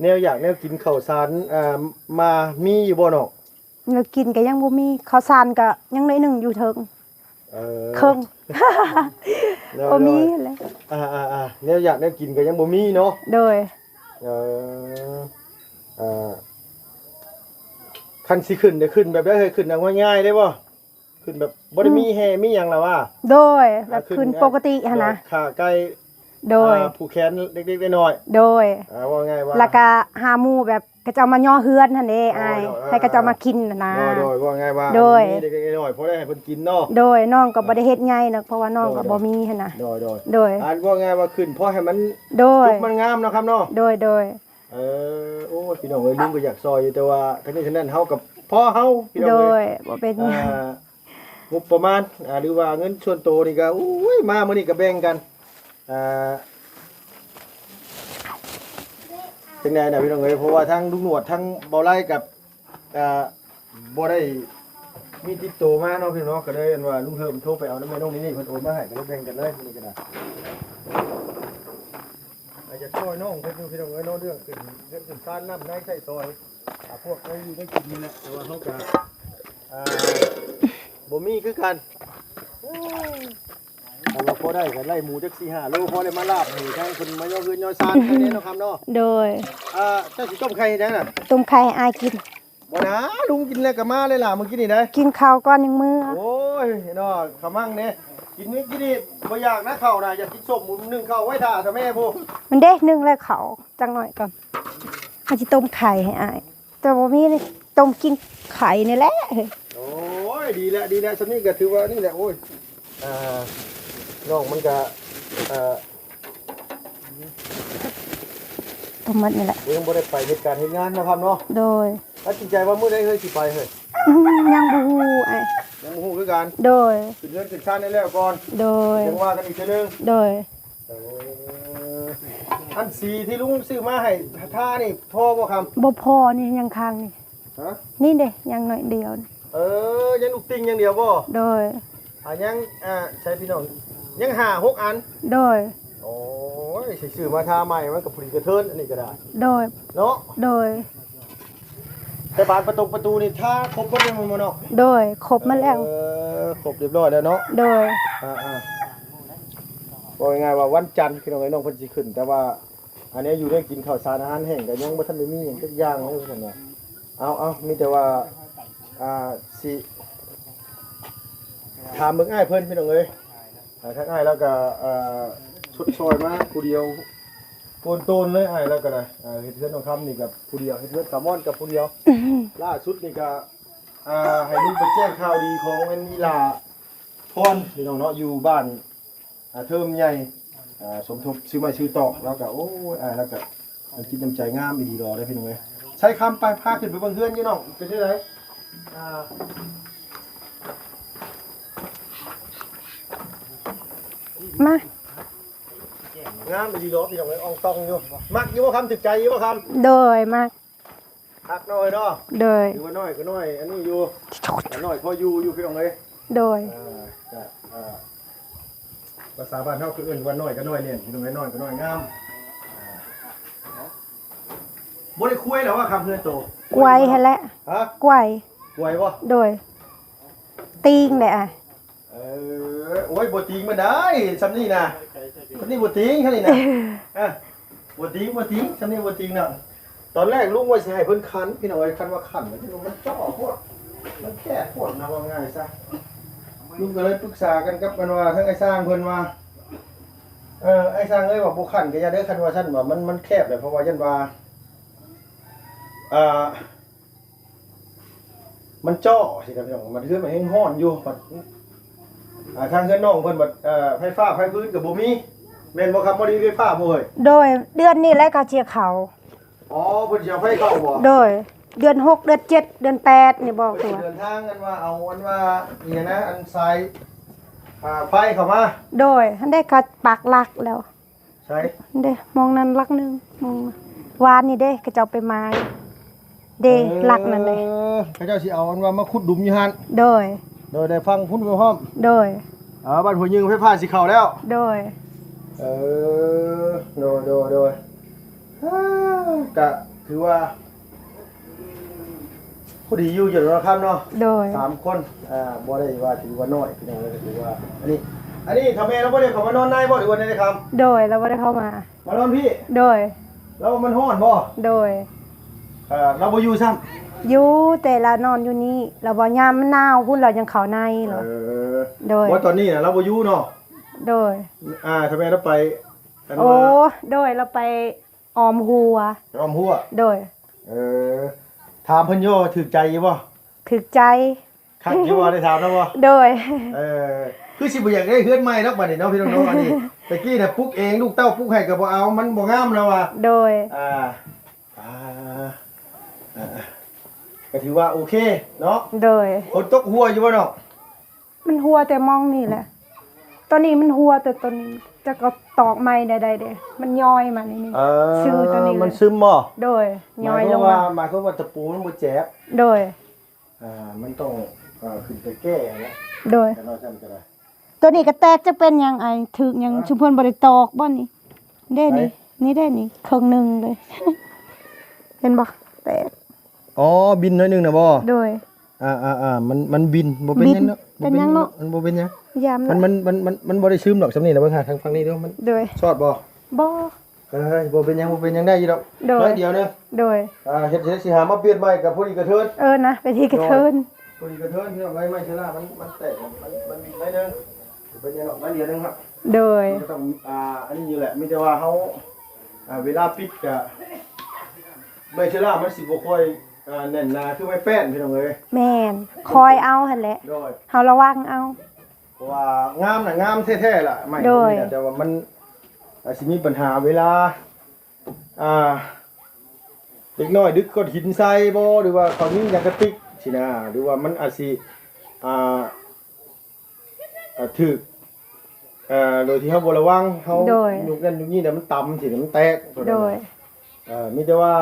ແນວຢາກແນວກິນເຂົ້າສານ ອ່າ ມາມີຢູ່ບໍ່ນ້ອງ? ແນວກິນກໍຍັງບໍ່ມີ ເຂົ້າສານກໍຍັງໜ້ອຍໜຶ່ງຢູ່ເທິງ ເອີ ເຄິ່ງ ໂດຍ ບໍ່ມີ ໂດຍ ແຫຼະ ອ່າໆໆ ແນວຢາກແນວກິນກໍຍັງບໍ່ມີເນາະ ໂດຍ ເອີ ເອີ ຄັນຊິຂຶ້ນໄດ້ຂຶ້ນແບບໃດເຮີ້ຍ ຂຶ້ນເອົາງ່າຍໆໄດ້ບໍ່? ຂຶ້ນແບບບໍ່ໄດ້ມີແຮ່ ອືມ ມີຫຍັງລະຫວາ? ໂດຍ ແບບ ອ່າ ຂຶ້ນ ຂຶ້ນ ອ່າ ປົກກະຕິຫັ້ນນະ ໂດຍ ຂ້າໄກ່ ໂດຍ ອ່າ ຜູກແຂນເລັກໆນ້ອຍໆ ໂດຍ ອ່າ ເວົ້າງ່າຍວ່າ ແລ້ວກະຫາໝູ່ແບບເຂົາເຈົ້າມາຍໍເຮືອນຫັ້ນເດ້ ໂດຍ ອ້າຍ ໂດຍ ໃຫ້ເຂົາເຈົ້າມາກິນຫັ້ນນະ ໂດຍ ໂດຍ ເວົ້າງ່າຍວ່າ ໂດຍ ມີເລັກໆນ້ອຍໆ ພໍໄດ້ໃຫ້ເພິ່ນກິນເນາະ ໂດຍ ນ້ອງກໍບໍ່ໄດ້ເຮັດໃຫຍ່ດອກ ເພາະວ່ານ້ອງກໍບໍ່ມີຫັ້ນນະ ໂດຍ ໂດຍ ໂດຍ ອັນເວົ້າງ່າຍວ່າຂຶ້ນພໍໃຫ້ມັນ ໂດຍ ຈົບມັນງາມເນາະ ຄຳເນາະ ໂດຍ ໂດຍ ເອີ ໂອ້ຍ ພີ່ນ້ອງເອີຍ ລຸງກໍຢາກຊ່ອຍຢູ່ ແຕ່ວ່າທັງນີ້ທັງນັ້ນເຮົາກໍພໍເຮົາ ພີ່ນ້ອງເອີຍ ໂດຍ ບໍ່ເປັນຫຍັງ ອ່າ ງົບປະມານ ອ່າ ຫຼືວ່າເງິນສ່ວນໂຕນີ້ກໍ ໂອ້ຍ ມາມື້ນີ້ກໍແບ່ງກັນ ອ່າ ຈັ່ງໃດນະ ພີ່ນ້ອງເອີຍ ເພາະວ່າທັງລຸງໜວດ ທັງເບົາໄລກັບ ອ່າ ບໍ່ໄດ້ມີຕິດໂຕມາເນາະ ພີ່ນ້ອງເນາະ ກໍເລີຍອັນວ່າລຸງເຮີມໂທໄປເອົານຳແມ່ນ້ອງນີ້ ເພິ່ນໂອນມາໃຫ້ ກໍເລີຍແບ່ງກັນເລີຍ ມື້ນີ້ກໍໄດ້ ອາດຈະຊ່ອຍນ້ອງເພິ່ນຢູ່ ພີ່ນ້ອງເອີຍເນາະ ເລື່ອງຂຶ້ນເຮືອນຂຶ້ນຊານ ນ້ຳໃນໃຊ້ສອຍ ອ່າ ພວກໄດ້ຢູ່ໄດ້ກິນນີ້ແຫຼະ ແຕ່ວ່າເຮົາກໍ ອ່າ ບໍ່ມີຄືກັນ ຄັນວ່າພໍໄດ້ກໍໄລ່ໝູຈັກສີ່ຫ້າໂລ ພໍໄດ້ມາລາບໃຫ້ທາງເພິ່ນມາຍໍເຮືອນຍໍຊານໃຫ້ແດ່ເນາະ ຄຳເນາະ ໂດຍ ອ່າ ເຈົ້າຊິຕົ້ມໄຂ່ເຮັດຫຍັງນະ? ຕົ້ມໄຂ່ໃຫ້ອ້າຍກິນ ບໍ່ນາ ລຸງກິນແລ້ວກໍມາເລີຍລະ ມື້ກີ້ນີ້ໄດ໋ ກິນເຂົ້າກ່ອນຍັງເມືອ ໂອ້ຍເນາະ ຂະມັງເດ້ ກິນມື້ກີ້ນີ້ບໍ່ຢາກນະເຂົ້ານະ ຢາກກິນສົ້ມ ໜຶ້ງເຂົ້າໄວ້ຖ້າຊະແມ່ຜູ້ ມັນເດ້ ໜຶ້ງແລ້ວເຂົ້າຈັກໜ້ອຍກ່ອນ ເຮົາຊິຕົ້ມໄຂ່ໃຫ້ອ້າຍ ແຕ່ບໍ່ມີ ຕົ້ມກິນໄຂ່ນີ້ແຫຼະ ໂອ້ຍ ດີແລ້ວ ດີແລ້ວ ສ່ຳນີ້ກໍຖືວ່ານີ້ແຫຼະ ໂອ້ຍ ອ່າ ນ້ອງມັນກະ ເອີ ທັງໝົດນີ້ແຫຼະ ຍັງບໍ່ໄດ້ໄປເຮັດການເຮັດງານເນາະ ຄຳເນາະ ໂດຍ ຕັດສິນໃຈວ່າມື້ໃດເຮີ້ຍຊິໄປເຮີ້ຍ? ອືມ ຍັງບໍ່ຮູ້ອ້າຍ ຍັງບໍ່ຮູ້ຄືກັນ ໂດຍ ຂຶ້ນເຮືອນຂຶ້ນຊານໃຫ້ແລ້ວກ່ອນ ໂດຍ ຈັ່ງວ່າກັນອີກເທື່ອໜຶ່ງ ໂດຍ ເອີ ອັນສີທີ່ລຸງຊື້ມາໃຫ້ທານີ້ພໍບໍ່ ຄຳ? ບໍ່ພໍ ນີ້ຍັງຄ້າງນີ້ ຮະ? ນີ້ເດ້ ຍັງໜ້ອຍດຽວ ເອີ ຍັງລູກຕິ່ງຢ່າງດຽວບໍ່? ໂດຍ ອ່າ ຍັງ ອ່າ ໃຊ້ພີ່ນ້ອງ ຍັງຫ້າຫົກອັນ. ໂດຍ. ໂອ້ຍ ຊິຊື້ມາທາໃໝ່ ມັນກໍພໍດີກະເທີນ ອັນນີ້ກໍໄດ້. ໂດຍ. ເນາະ? ໂດຍ. ແຕ່ບານປະຕົງປະຕູນີ້ທາຄົບໝົດແລ້ວແມ່ນບໍ່ນ້ອງ? ໂດຍ ຄົບໝົດແລ້ວ. ເອີ ຄົບຮຽບຮ້ອຍແລ້ວເນາະ? ໂດຍ. ອ່າໆ ເວົ້າງ່າຍໆວ່າວັນຈັນ ພີ່ນ້ອງເອີຍ ນ້ອງເພິ່ນຊິຂຶ້ນ ແຕ່ວ່າ ອັນນີ້ຢູ່ໄດ້ກິນເຂົ້າສານອາຫານແຫ້ງ ກໍຍັງບໍ່ທັນໄດ້ມີຫຍັງຈັກຢ່າງເລີຍ ວ່າຊັ້ນວ່າ. ເອົາໆ ມີແຕ່ວ່າ ອ່າ ຊິຖາມເບິ່ງອ້າຍເພິ່ນ ພີ່ນ້ອງເອີຍ. ອ່າ ທາງອ້າຍລາວກໍ ເອີ ຊົດຊ່ອຍມາຜູ້ດຽວ ໂກນໂຕນເລີຍ ອ້າຍລາວກໍໄດ້. ອ່າ ເຮັດເຮືອນທອງຄຳນີ້ກັບຜູ້ດຽວ ເຮັດເຮືອນສາວມອນກັບຜູ້ດຽວ. ລ່າສຸດນີ້ກໍ ອ່າ ໃຫ້ລຸງໄປແຈ້ງຂ່າວດີຂອງອັນອີ່ຫຼ້າພອນ ພີ່ນ້ອງເນາະ ຢູ່ບ້ານ ອ່າ ເທີມໃຫຍ່ ອ່າ ສົມທົບຊື້ໄມ້ຊື້ຕອກ ແລ້ວກໍ ໂອ້ຍ ອ້າຍ ແລ້ວກໍນ້ຳຈິດນ້ຳໃຈງາມອີ່ຫຼີດອກເດ້ ພີ່ນ້ອງເອີຍ. ໄຊຄຳ ໄປ ພາຂຶ້ນໄປເບິ່ງເຮືອນຢູ່ນ້ອງ ເປັນຈັ່ງໃດ? ອ່າ ມາ ງາມອີ່ຫຼີດອກ ພີ່ນ້ອງເອີຍ ອອງຕອງຢູ່. ມັກຢູ່ບໍ່ຄຳ? ຖືກໃຈຢູ່ບໍ່ຄຳ? ໂດຍ ມັກ. ຄັກເນາະເອີຍເນາະ. ໂດຍ. ຖືວ່ານ້ອຍກໍນ້ອຍ ອັນນີ້ຢູ່ ນ້ອຍພໍຢູ່ຢູ່ ພີ່ນ້ອງເອີຍ. ໂດຍ. ເອີ ກະ ເອີ ພາສາບ້ານເຮົາຄືເອີ້ນວ່ານ້ອຍກໍນ້ອຍແໜ້ນ ພີ່ນ້ອງເອີຍ ນ້ອຍກໍນ້ອຍງາມ. ອ່າ ບໍ່ໄດ້ຄວາຍແລ້ວວ່າຄຳເຮືອນໂຕ ກວາຍຫັ້ນແຫຼະ. ຮະ? ກວາຍ. ກວາຍບໍ່? ໂດຍ. ຕີງແຫຼະ. ເອີ ໂອ້ຍ ບໍ່ຕິງມັນໄດ້ ຊ່ຳນີ້ນະ ຊ່ຳນີ້ບໍ່ຕິງ ຊ່ຳນີ້ນະ. ເອີ ບໍ່ຕິງ ບໍ່ຕິງ ຊ່ຳນີ້ບໍ່ຕິງນະ. ຕອນແລກລຸງວ່າຊິໃຫ້ເພິ່ນຂັນ ພີ່ນ້ອງເອີຍ ຄັນວ່າຂັນມັນ ມັນເຈາະໂພດ ມັນແຄບໂພດນະ ເວົ້າງ່າຍຊະ. ລຸງກໍເລີຍປຶກສາກັນກັບ ອັນວ່າ ທາງອ້າຍຊ່າງເພິ່ນວ່າ ເອີ ອ້າຍຊ່າງເອີຍ ວ່າບໍ່ຂັນກໍຢ່າເດີ ຄັນວ່າຊັ້ນວ່າ ມັນ ມັນແຄບແຫຼະ ເພາະວ່າຢ້ານວ່າ ອ່າ ມັນເຈາະຊີ້ນະ ພີ່ນ້ອງ ມັນເຮືອນມັນແຮງຮ້ອນຢູ່ ບັດ ອ່າ ທາງເຮືອນນ້ອງເພິ່ນບັດ ເອີ ໄຟຟ້າໄຟຟືນກໍບໍ່ມີ ແມ່ນບໍ່ຄຳ? ບໍ່ໄດ້ມີໄຟຟ້າບໍ່ເອີຍ? ໂດຍ ເດືອນນີ້ແຫຼະເຂົາຊິເຂົ້າ. ອໍ ເພິ່ນຊິເອົາໄຟເຂົ້າບໍ່? ໂດຍ ເດືອນຫົກ ເດືອນເຈັດ ເດືອນແປດນີ້ບໍ່. ເພິ່ນຊິເດີນທາງ ອັນວ່າ ເອົາ ອັນວ່າ ອີຫຍັງນະ ອັນສາຍ ອ່າ ໄຟເຂົ້າມາ. ໂດຍ ຫັ້ນໄດ້ເຂົາປັກຫຼັກແລ້ວ. ໃສ? ເດ້ ມອງນັ້ນຫຼັກໜຶ່ງ ມອງວານນີ້ເດ້ ເຂົາເຈົ້າໄປມາເດ້. ເອີ ຫຼັກນັ້ນເດ້ ເຂົາເຈົ້າຊິເອົາອັນວ່າມາຂຸດດຸມຢູ່ຫັ້ນ. ໂດຍ ໂດຍ ໄດ້ຟັງພຸ້ນພ້ອມ. ໂດຍ ອ່າ ບ້ານຫ້ວຍຍືງໄຟຟ້າຊິເຂົ້າແລ້ວ. ໂດຍ ເອີ ໂດຍ ໂດຍ ໂດຍ. ອ່າ ກະຖືວ່າ ພໍດີຢູ່ຢູ່ເນາະຄຳເນາະ. ໂດຍ ສາມຄົນ ອ່າ ບໍ່ໄດ້ວ່າຖືວ່ານ້ອຍ ພີ່ນ້ອງເອີຍ ກໍຖືວ່າ ອັນນີ້ ອັນນີ້ຖ້າແມ່ລາວບໍ່ໄດ້ເຂົ້າມານອນໃນບໍ່ ຫຼືວ່າໃນຄຳ? ໂດຍ ລາວບໍ່ໄດ້ເຂົ້າມາ ມານອນພີ້. ໂດຍ ລາວວ່າມັນຮ້ອນບໍ່? ໂດຍ ເອີ ລາວບໍ່ຢູ່ຊ້ຳ. ຢູ່ ແຕ່ລາວນອນຢູ່ນີ້ ລາວວ່າຍາມມັນໜາວພຸ້ນລາວຍັງເຂົ້າໃນ. ເອີ ໂດຍ ວ່າຕອນນີ້ນະລາວບໍ່ຢູ່ເນາະ. ໂດຍ ອ່າ ຖ້າແມ່ນລາວໄປ ອັນ ໂອ້ ວ່າ ໂດຍ ລາວໄປ ອ້ອມຫົວ ອ້ອມຫົວ. ໂດຍ ເອີ ຖາມເພິ່ນຢູ່ວ່າຖືກໃຈຢູ່ບໍ່? ຖືກໃຈ. ຄັກຢູ່ບໍ່? ໄດ້ຖາມແລ້ວບໍ່? ໂດຍ ເອີ ຄືຊິບໍ່ຢາກໄດ້ເຮືອນໃໝ່ດອກບັດນີ້ເນາະ ພີ່ນ້ອງເນາະ. ອັນນີ້ແຕ່ກີ້ນະປຸກເອງ ລູກເຕົ້າປຸກໃຫ້ກໍບໍ່ເອົາ ມັນບໍ່ງາມລາວວ່າ. ໂດຍ ອ່າ ອ່າ ກໍຖືວ່າໂອເຄເນາະ. ໂດຍ ຝົນຕົກຫົວຢູ່ບໍ່ນ້ອງ? ມັນຮົ່ວແຕ່ໝ່ອງນີ້ແຫຼະ ຕອນນີ້ມັນຮົ່ວແຕ່ຕອນນີ້ ຈັກກໍຕອກໃໝ່ໄດ້ໃດເດ້ ມັນຍ້ອຍມານີ້ ເອີ ຊື່ຕອນນີ້ ມັນຊຶມບໍ່? ໂດຍ ຍ້ອຍລົງມາ. ໝາຍຄວາມວ່າ ໝາຍຄວາມວ່າຕະປູມັນບໍ່ແຈບ. ໂດຍ ອ່າ ມັນຕ້ອງ ເອີ ຂຶ້ນໄປແກ້ຫັ້ນແຫຼະ. ໂດຍ ແຕ່ວ່າຊັ້ນກໍໄດ້ ໂຕນີ້ກໍແຕກ ຈັກເປັນຫຍັງ ໄອ້ ຖືກຫຍັງ ອ່າ ຊຸມເພິ່ນບໍ່ໄດ້ຕອກບໍ່ນີ້ ເດ້ນີ້ ໃສ? ນີ້ເດ້ນີ້ ເຄິ່ງໜຶ່ງເດ້ ເຫັນບໍ່ ແຕກ. ອໍ ບິນໜ້ອຍໜຶ່ງນະບໍ່? ໂດຍ ອ່າໆໆ ມັນ ມັນບິນ ບໍ່ເປັນຫຍັງເນາະ ເປັນຫຍັງເນາະ ມັນບໍ່ເປັນຫຍັງ ຢ້ານ ມັນ ມັນ ມັນ ມັນ ມັນບໍ່ໄດ້ຊຶມດອກ ຊ່ຳນີ້ນະ ເບິ່ງຫາທາງຝັ່ງນີ້ດູ ມັນ ໂດຍ ຊອດບໍ່? ບໍ່ ເອີຍ ບໍ່ເປັນຫຍັງ ບໍ່ເປັນຫຍັງ ໄດ້ຢູ່ດອກ ໂດຍ ໜ້ອຍດຽວເດີ ໂດຍ ອ່າ ເຮັດ ເຮັດ ຊິຫາມາປ່ຽນໃໝ່ກໍພໍດີກະເທີນ ເອີ ນະ ພໍດີກະເທີນ ໂດຍ ພໍດີກະເທີນ ພີ່ນ້ອງເອີຍ ໄມ້ ໄມ້ເຊລາ ມັນ ມັນແຕກ ມັນ ມັນໜ້ອຍໜຶ່ງ ເປັນຫຍັງດອກ ໜ້ອຍດຽວໜຶ່ງເນາະ ໂດຍ ມັນກໍຕ້ອງ ອ່າ ອັນນີ້ຢູ່ແຫຼະ ມີແຕ່ວ່າເຮົາ ອ່າ ເວລາປິດກະ ໄມ້ເຊລາມັນຊິບໍ່ຄ່ອຍ ອ່າ ແໜ້ນໜາຄືໄມ້ແປ້ນ ພີ່ນ້ອງເອີຍ ແມ່ນ ຄອຍເອົາຫັ້ນແຫຼະ ໂດຍ ເຮົາລະວັງເອົາ ເພາະວ່າງາມນະ ງາມແທ້ໆລະ ໄມ້ ໂດຍ ພວກນີ້ນະ ແຕ່ວ່າມັນອາດຊິມີບັນຫາເວລາ ອ່າ ເດັກນ້ອຍດຶກກ້ອນຫີນໃສ່ບໍ່ ຫຼືວ່າເຂົາຍິງຢາງກະຕິກຊີ້ນະ ຫຼືວ່າມັນອາດຊິ ອ່າ ອ່າ ຖືກ ເອີ ໂດຍທີ່ເຮົາບໍ່ລະວັງ ເຮົາ ໂດຍ ຍຸກນັ້ນຍຸກນີ້ແລ້ວມັນຕຳຊີ້ ມັນແຕກ ໂດຍ ເອີ ມີແຕ່ວ່າ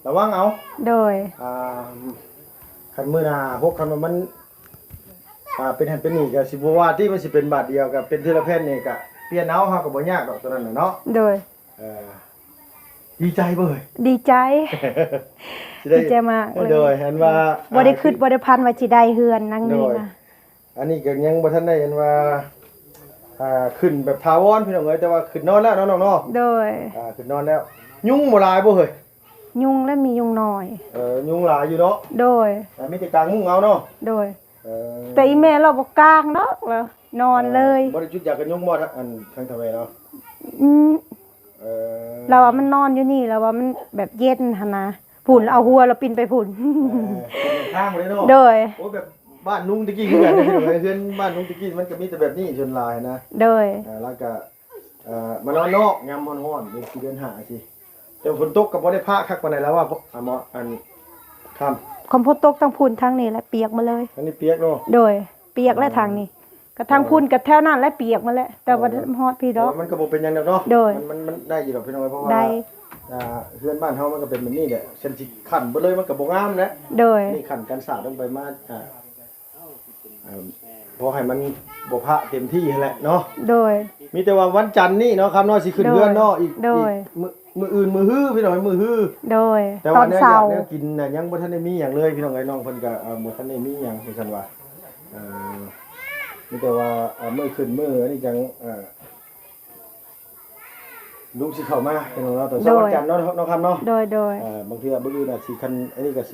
ລະວັງເອົາ ໂດຍ ອ່າ ຄັນມື້ໜ້າຫົກ ຄັນວ່າມັນ ອ່າ ເປັນຫັ້ນເປັນນີ້ກໍຊິບໍ່ວ່າຕິ ມັນຊິເປັນບາດດຽວ ກໍເປັນເທື່ອລະແຜ່ນນີ້ ກໍປ່ຽນເອົາ ເຮົາກໍບໍ່ຍາກດອກຕົວນັ້ນນະເນາະ. ໂດຍ ເອີ ດີໃຈບໍ່ເອີຍ? ດີໃຈ ດີໃຈມາກເລີຍ. ໂດຍ ອັນວ່າ ບໍ່ໄດ້ຄິດ ອ່າ ບໍ່ໄດ້ຝັນວ່າຊິໄດ້ເຮືອນຫຼັງນີ້ນະ. ໂດຍ ອັນນີ້ກໍຍັງບໍ່ທັນໄດ້ ອັນວ່າ ອ່າ ຂຶ້ນແບບຖາວອນ ພີ່ນ້ອງເອີຍ, ແຕ່ວ່າຂຶ້ນນອນແລ້ວເນາະນ້ອງເນາະ. ໂດຍ ອ່າ ຂຶ້ນນອນແລ້ວ. ຍຸງບໍ່ຫຼາຍບໍ່ເຮີ້ຍ? ຍຸງ ແລະມີຍຸງນ້ອຍ. ເອີ ຍຸງຫຼາຍຢູ່ເນາະ. ໂດຍ ແຕ່ມີແຕ່ກາງມຸ້ງເອົາເນາະ. ໂດຍ ເອີ ແຕ່ອີແມ່ລາວບໍ່ກາງດອກ ລາວນອນເລີຍ. ເອີ ບໍ່ໄດ້ຈຸດຢາກັນຍຸງບໍ່ ທາງ ອັນ ທາງເຖົ້າແມ່ລາວ? ອືມ ເອີ ລາວວ່າມັນນອນຢູ່ນີ້ ລາວວ່າມັນແບບເຢັນຫັ້ນນະ. ພຸ້ນ ເອີ ລາວເອົາຫົວລາວປິ່ນໄປພຸ້ນ. ເອີ ເປັນທາງໄປເລີຍເນາະ. ໂດຍ ໂອ້ ແບບບ້ານລຸງແຕ່ກີ້ຄືກັນ ເຮືອນບ້ານລຸງແຕ່ກີ້ມັນກໍມີແຕ່ແບບນີ້ສ່ວນຫຼາຍນະ. ໂດຍ ອ່າ ແລ້ວກໍ ເອີ ມານອນນອກຍາມຮ້ອນໆ ເດືອນສີ່ເດືອນຫ້າຊີ້ ແຕ່ຝົນຕົກກໍບໍ່ໄດ້ພະຄັກປານໃດແລ້ວວ່າ ອາ ໝໍ ອັນ ຄຳ ຄັນຝົນຕົກທາງພຸ້ນທາງນີ້ແຫຼະປຽກໝົດເລີຍ. ທາງນີ້ປຽກເນາະ. ໂດຍ ປຽກແຫຼະ ເອີ ທາງນີ້ ກໍທາງພຸ້ນ ໂດຍ ກໍແຖວນັ້ນແຫຼະປຽກໝົດແຫຼະ ແຕ່ວ່າ ເອີ ບໍ່ຮອດພີ້ດອກ. ມັນກໍບໍ່ເປັນຫຍັງດອກເນາະ. ໂດຍ ມັນ ມັນ ມັນໄດ້ຢູ່ດອກພີ່ນ້ອງເອີຍ ເພາະວ່າ ໄດ້ ອ່າ ເຮືອນບ້ານເຮົາມັນກໍເປັນແບບນີ້ແຫຼະ. ຄັນຊິຂັນເບິດເລີຍມັນກໍບໍ່ງາມແຫຼະ. ໂດຍ ນີ້ຂັນກັນສາດລົງໄປມາ ອ່າ ເອີ ພໍໃຫ້ມັນບໍ່ພະເຕັມທີ່ຫັ້ນແຫຼະເນາະ. ໂດຍ ມີແຕ່ວ່າວັນຈັນນີ້ເນາະ ຄຳເນາະ ຊິຂຶ້ນເຮືອນເນາະ. ໂດຍ ອີກ ໂດຍ ອີກມື້ ມື້ອື່ນ ມື້ຮືພີ່ນ້ອງເອີຍ ມື້ຮື. ໂດຍ ແຕ່ວ່າແນວຢາກແນວກິນນະ ຍັງບໍ່ທັນໄດ້ມີຫຍັງເລີຍພີ່ນ້ອງເອີຍ. ນ້ອງເພິ່ນກໍ ເອີ ບໍ່ທັນໄດ້ມີຫຍັງ ວ່າຊັ້ນວ່າ ເອີ ມີແຕ່ວ່າ ເອີ ມື້ຂຶ້ນມື້ອັນນີ້ຈັ່ງ ເອີ ລຸງຊິເຂົ້າມາພີ່ນ້ອງເນາະ ຕອນເຊົ້າ ໂດຍ ວັນຈັນເນາະ ນ້ອງຄຳເນາະ. ໂດຍ ໂດຍ ເອີ ບາງເທື່ອມື້ອື່ນອາດຊິ ຄັນອັນນີ້ກໍຊ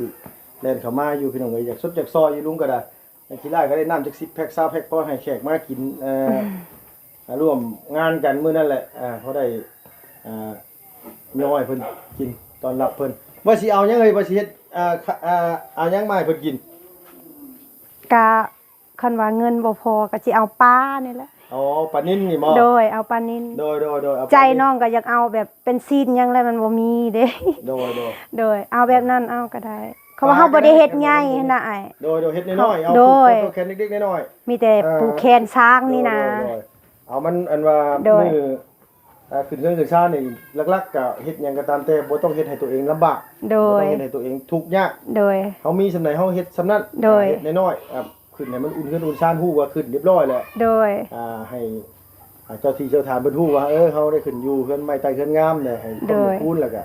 ິແລ່ນເຂົ້າມາຢູ່ພີ່ນ້ອງເອີຍ. ຢາກຊົດຢາກຊອຍຢູ່ ລຸງກໍໄດ້ ຈັ່ງຂີ້ລ້າຍກໍໄດ້ນ້ຳຈັກສິບແພັກ ຊາວແພັກ ພໍໃຫ້ແຂກມາກິນ ເອີ ອາ ຮ່ວມງານກັນມື້ນັ້ນແຫຼະ. ເອີ ພໍໄດ້ ເອີ ເມຍນ້ອຍເພິ່ນກິນ ຕ້ອນຮັບເພິ່ນ. ວ່າຊິເອົາຫຍັງເອີຍ ວ່າຊິເຮັດ ເອີ ເອົາຫຍັງມາໃຫ້ເພິ່ນກິນ? ກະ ຄັນວ່າເງິນບໍ່ພໍກໍຊິເອົາປານີ້ແຫຼະ. ອໍ ປານິນນີ້ບໍ? ໂດຍ ເອົາປານິນ. ໂດຍ ໂດຍ ໂດຍ ເອົາປານິນ. ໃຈນ້ອງກໍຢາກເອົາແບບເປັນຊີ້ນຫຍັງແຫຼະ ມັນບໍ່ມີເດ້. ໂດຍ ໂດຍ ໂດຍ ເອົາແບບນັ້ນເອົາກໍໄດ້ ເພາະວ່າເຮົາບໍ່ໄດ້ເຮັດໃຫຍ່ຫັ້ນນະອ້າຍ. ໂດຍ ໂດຍ ເຮັດນ້ອຍໆ ເອົາ ໂດຍ ຜູກແຂນເດັກໆນ້ອຍໆ. ມີແຕ່ ເອີ ຜູກແຂນຊ້າງນີ້ນະ. ໂດຍ ໂດຍ ເອົາມັນ ອັນວ່າ ໂດຍ ມື້ ອ່າ ຂຶ້ນເຮືອນຂຶ້ນຊານນີ້ ຫຼັກໆກໍເຮັດຫຍັງກໍຕາມແຕ່ ບໍ່ຕ້ອງເຮັດໃຫ້ຕົວເອງລຳບາກ. ໂດຍ ບໍ່ຕ້ອງເຮັດໃຫ້ຕົວເອງທຸກຍາກ. ໂດຍ ເຮົາມີສ່ຳໃດເຮົາເຮັດສ່ຳນັ້ນ. ໂດຍ ເຮັດນ້ອຍໆ ອາ ຂຶ້ນໃຫ້ມັນອຸ່ນເຮືອນອຸ່ນຊານ ຮູ້ວ່າຂຶ້ນຮຽບຮ້ອຍແລ້ວ. ໂດຍ ອ່າ ໃຫ້ ອ່າ ເຈົ້າທີ່ເຈົ້າທານເພິ່ນຮູ້ວ່າ ເອີ ເຮົາໄດ້ຂຶ້ນຢູ່ເຮືອນໃໝ່ໃຕ້ເຮືອນງາມແລ້ວ ໃຫ້ ໂດຍ ເພິ່ນປູນແລ້ວກໍ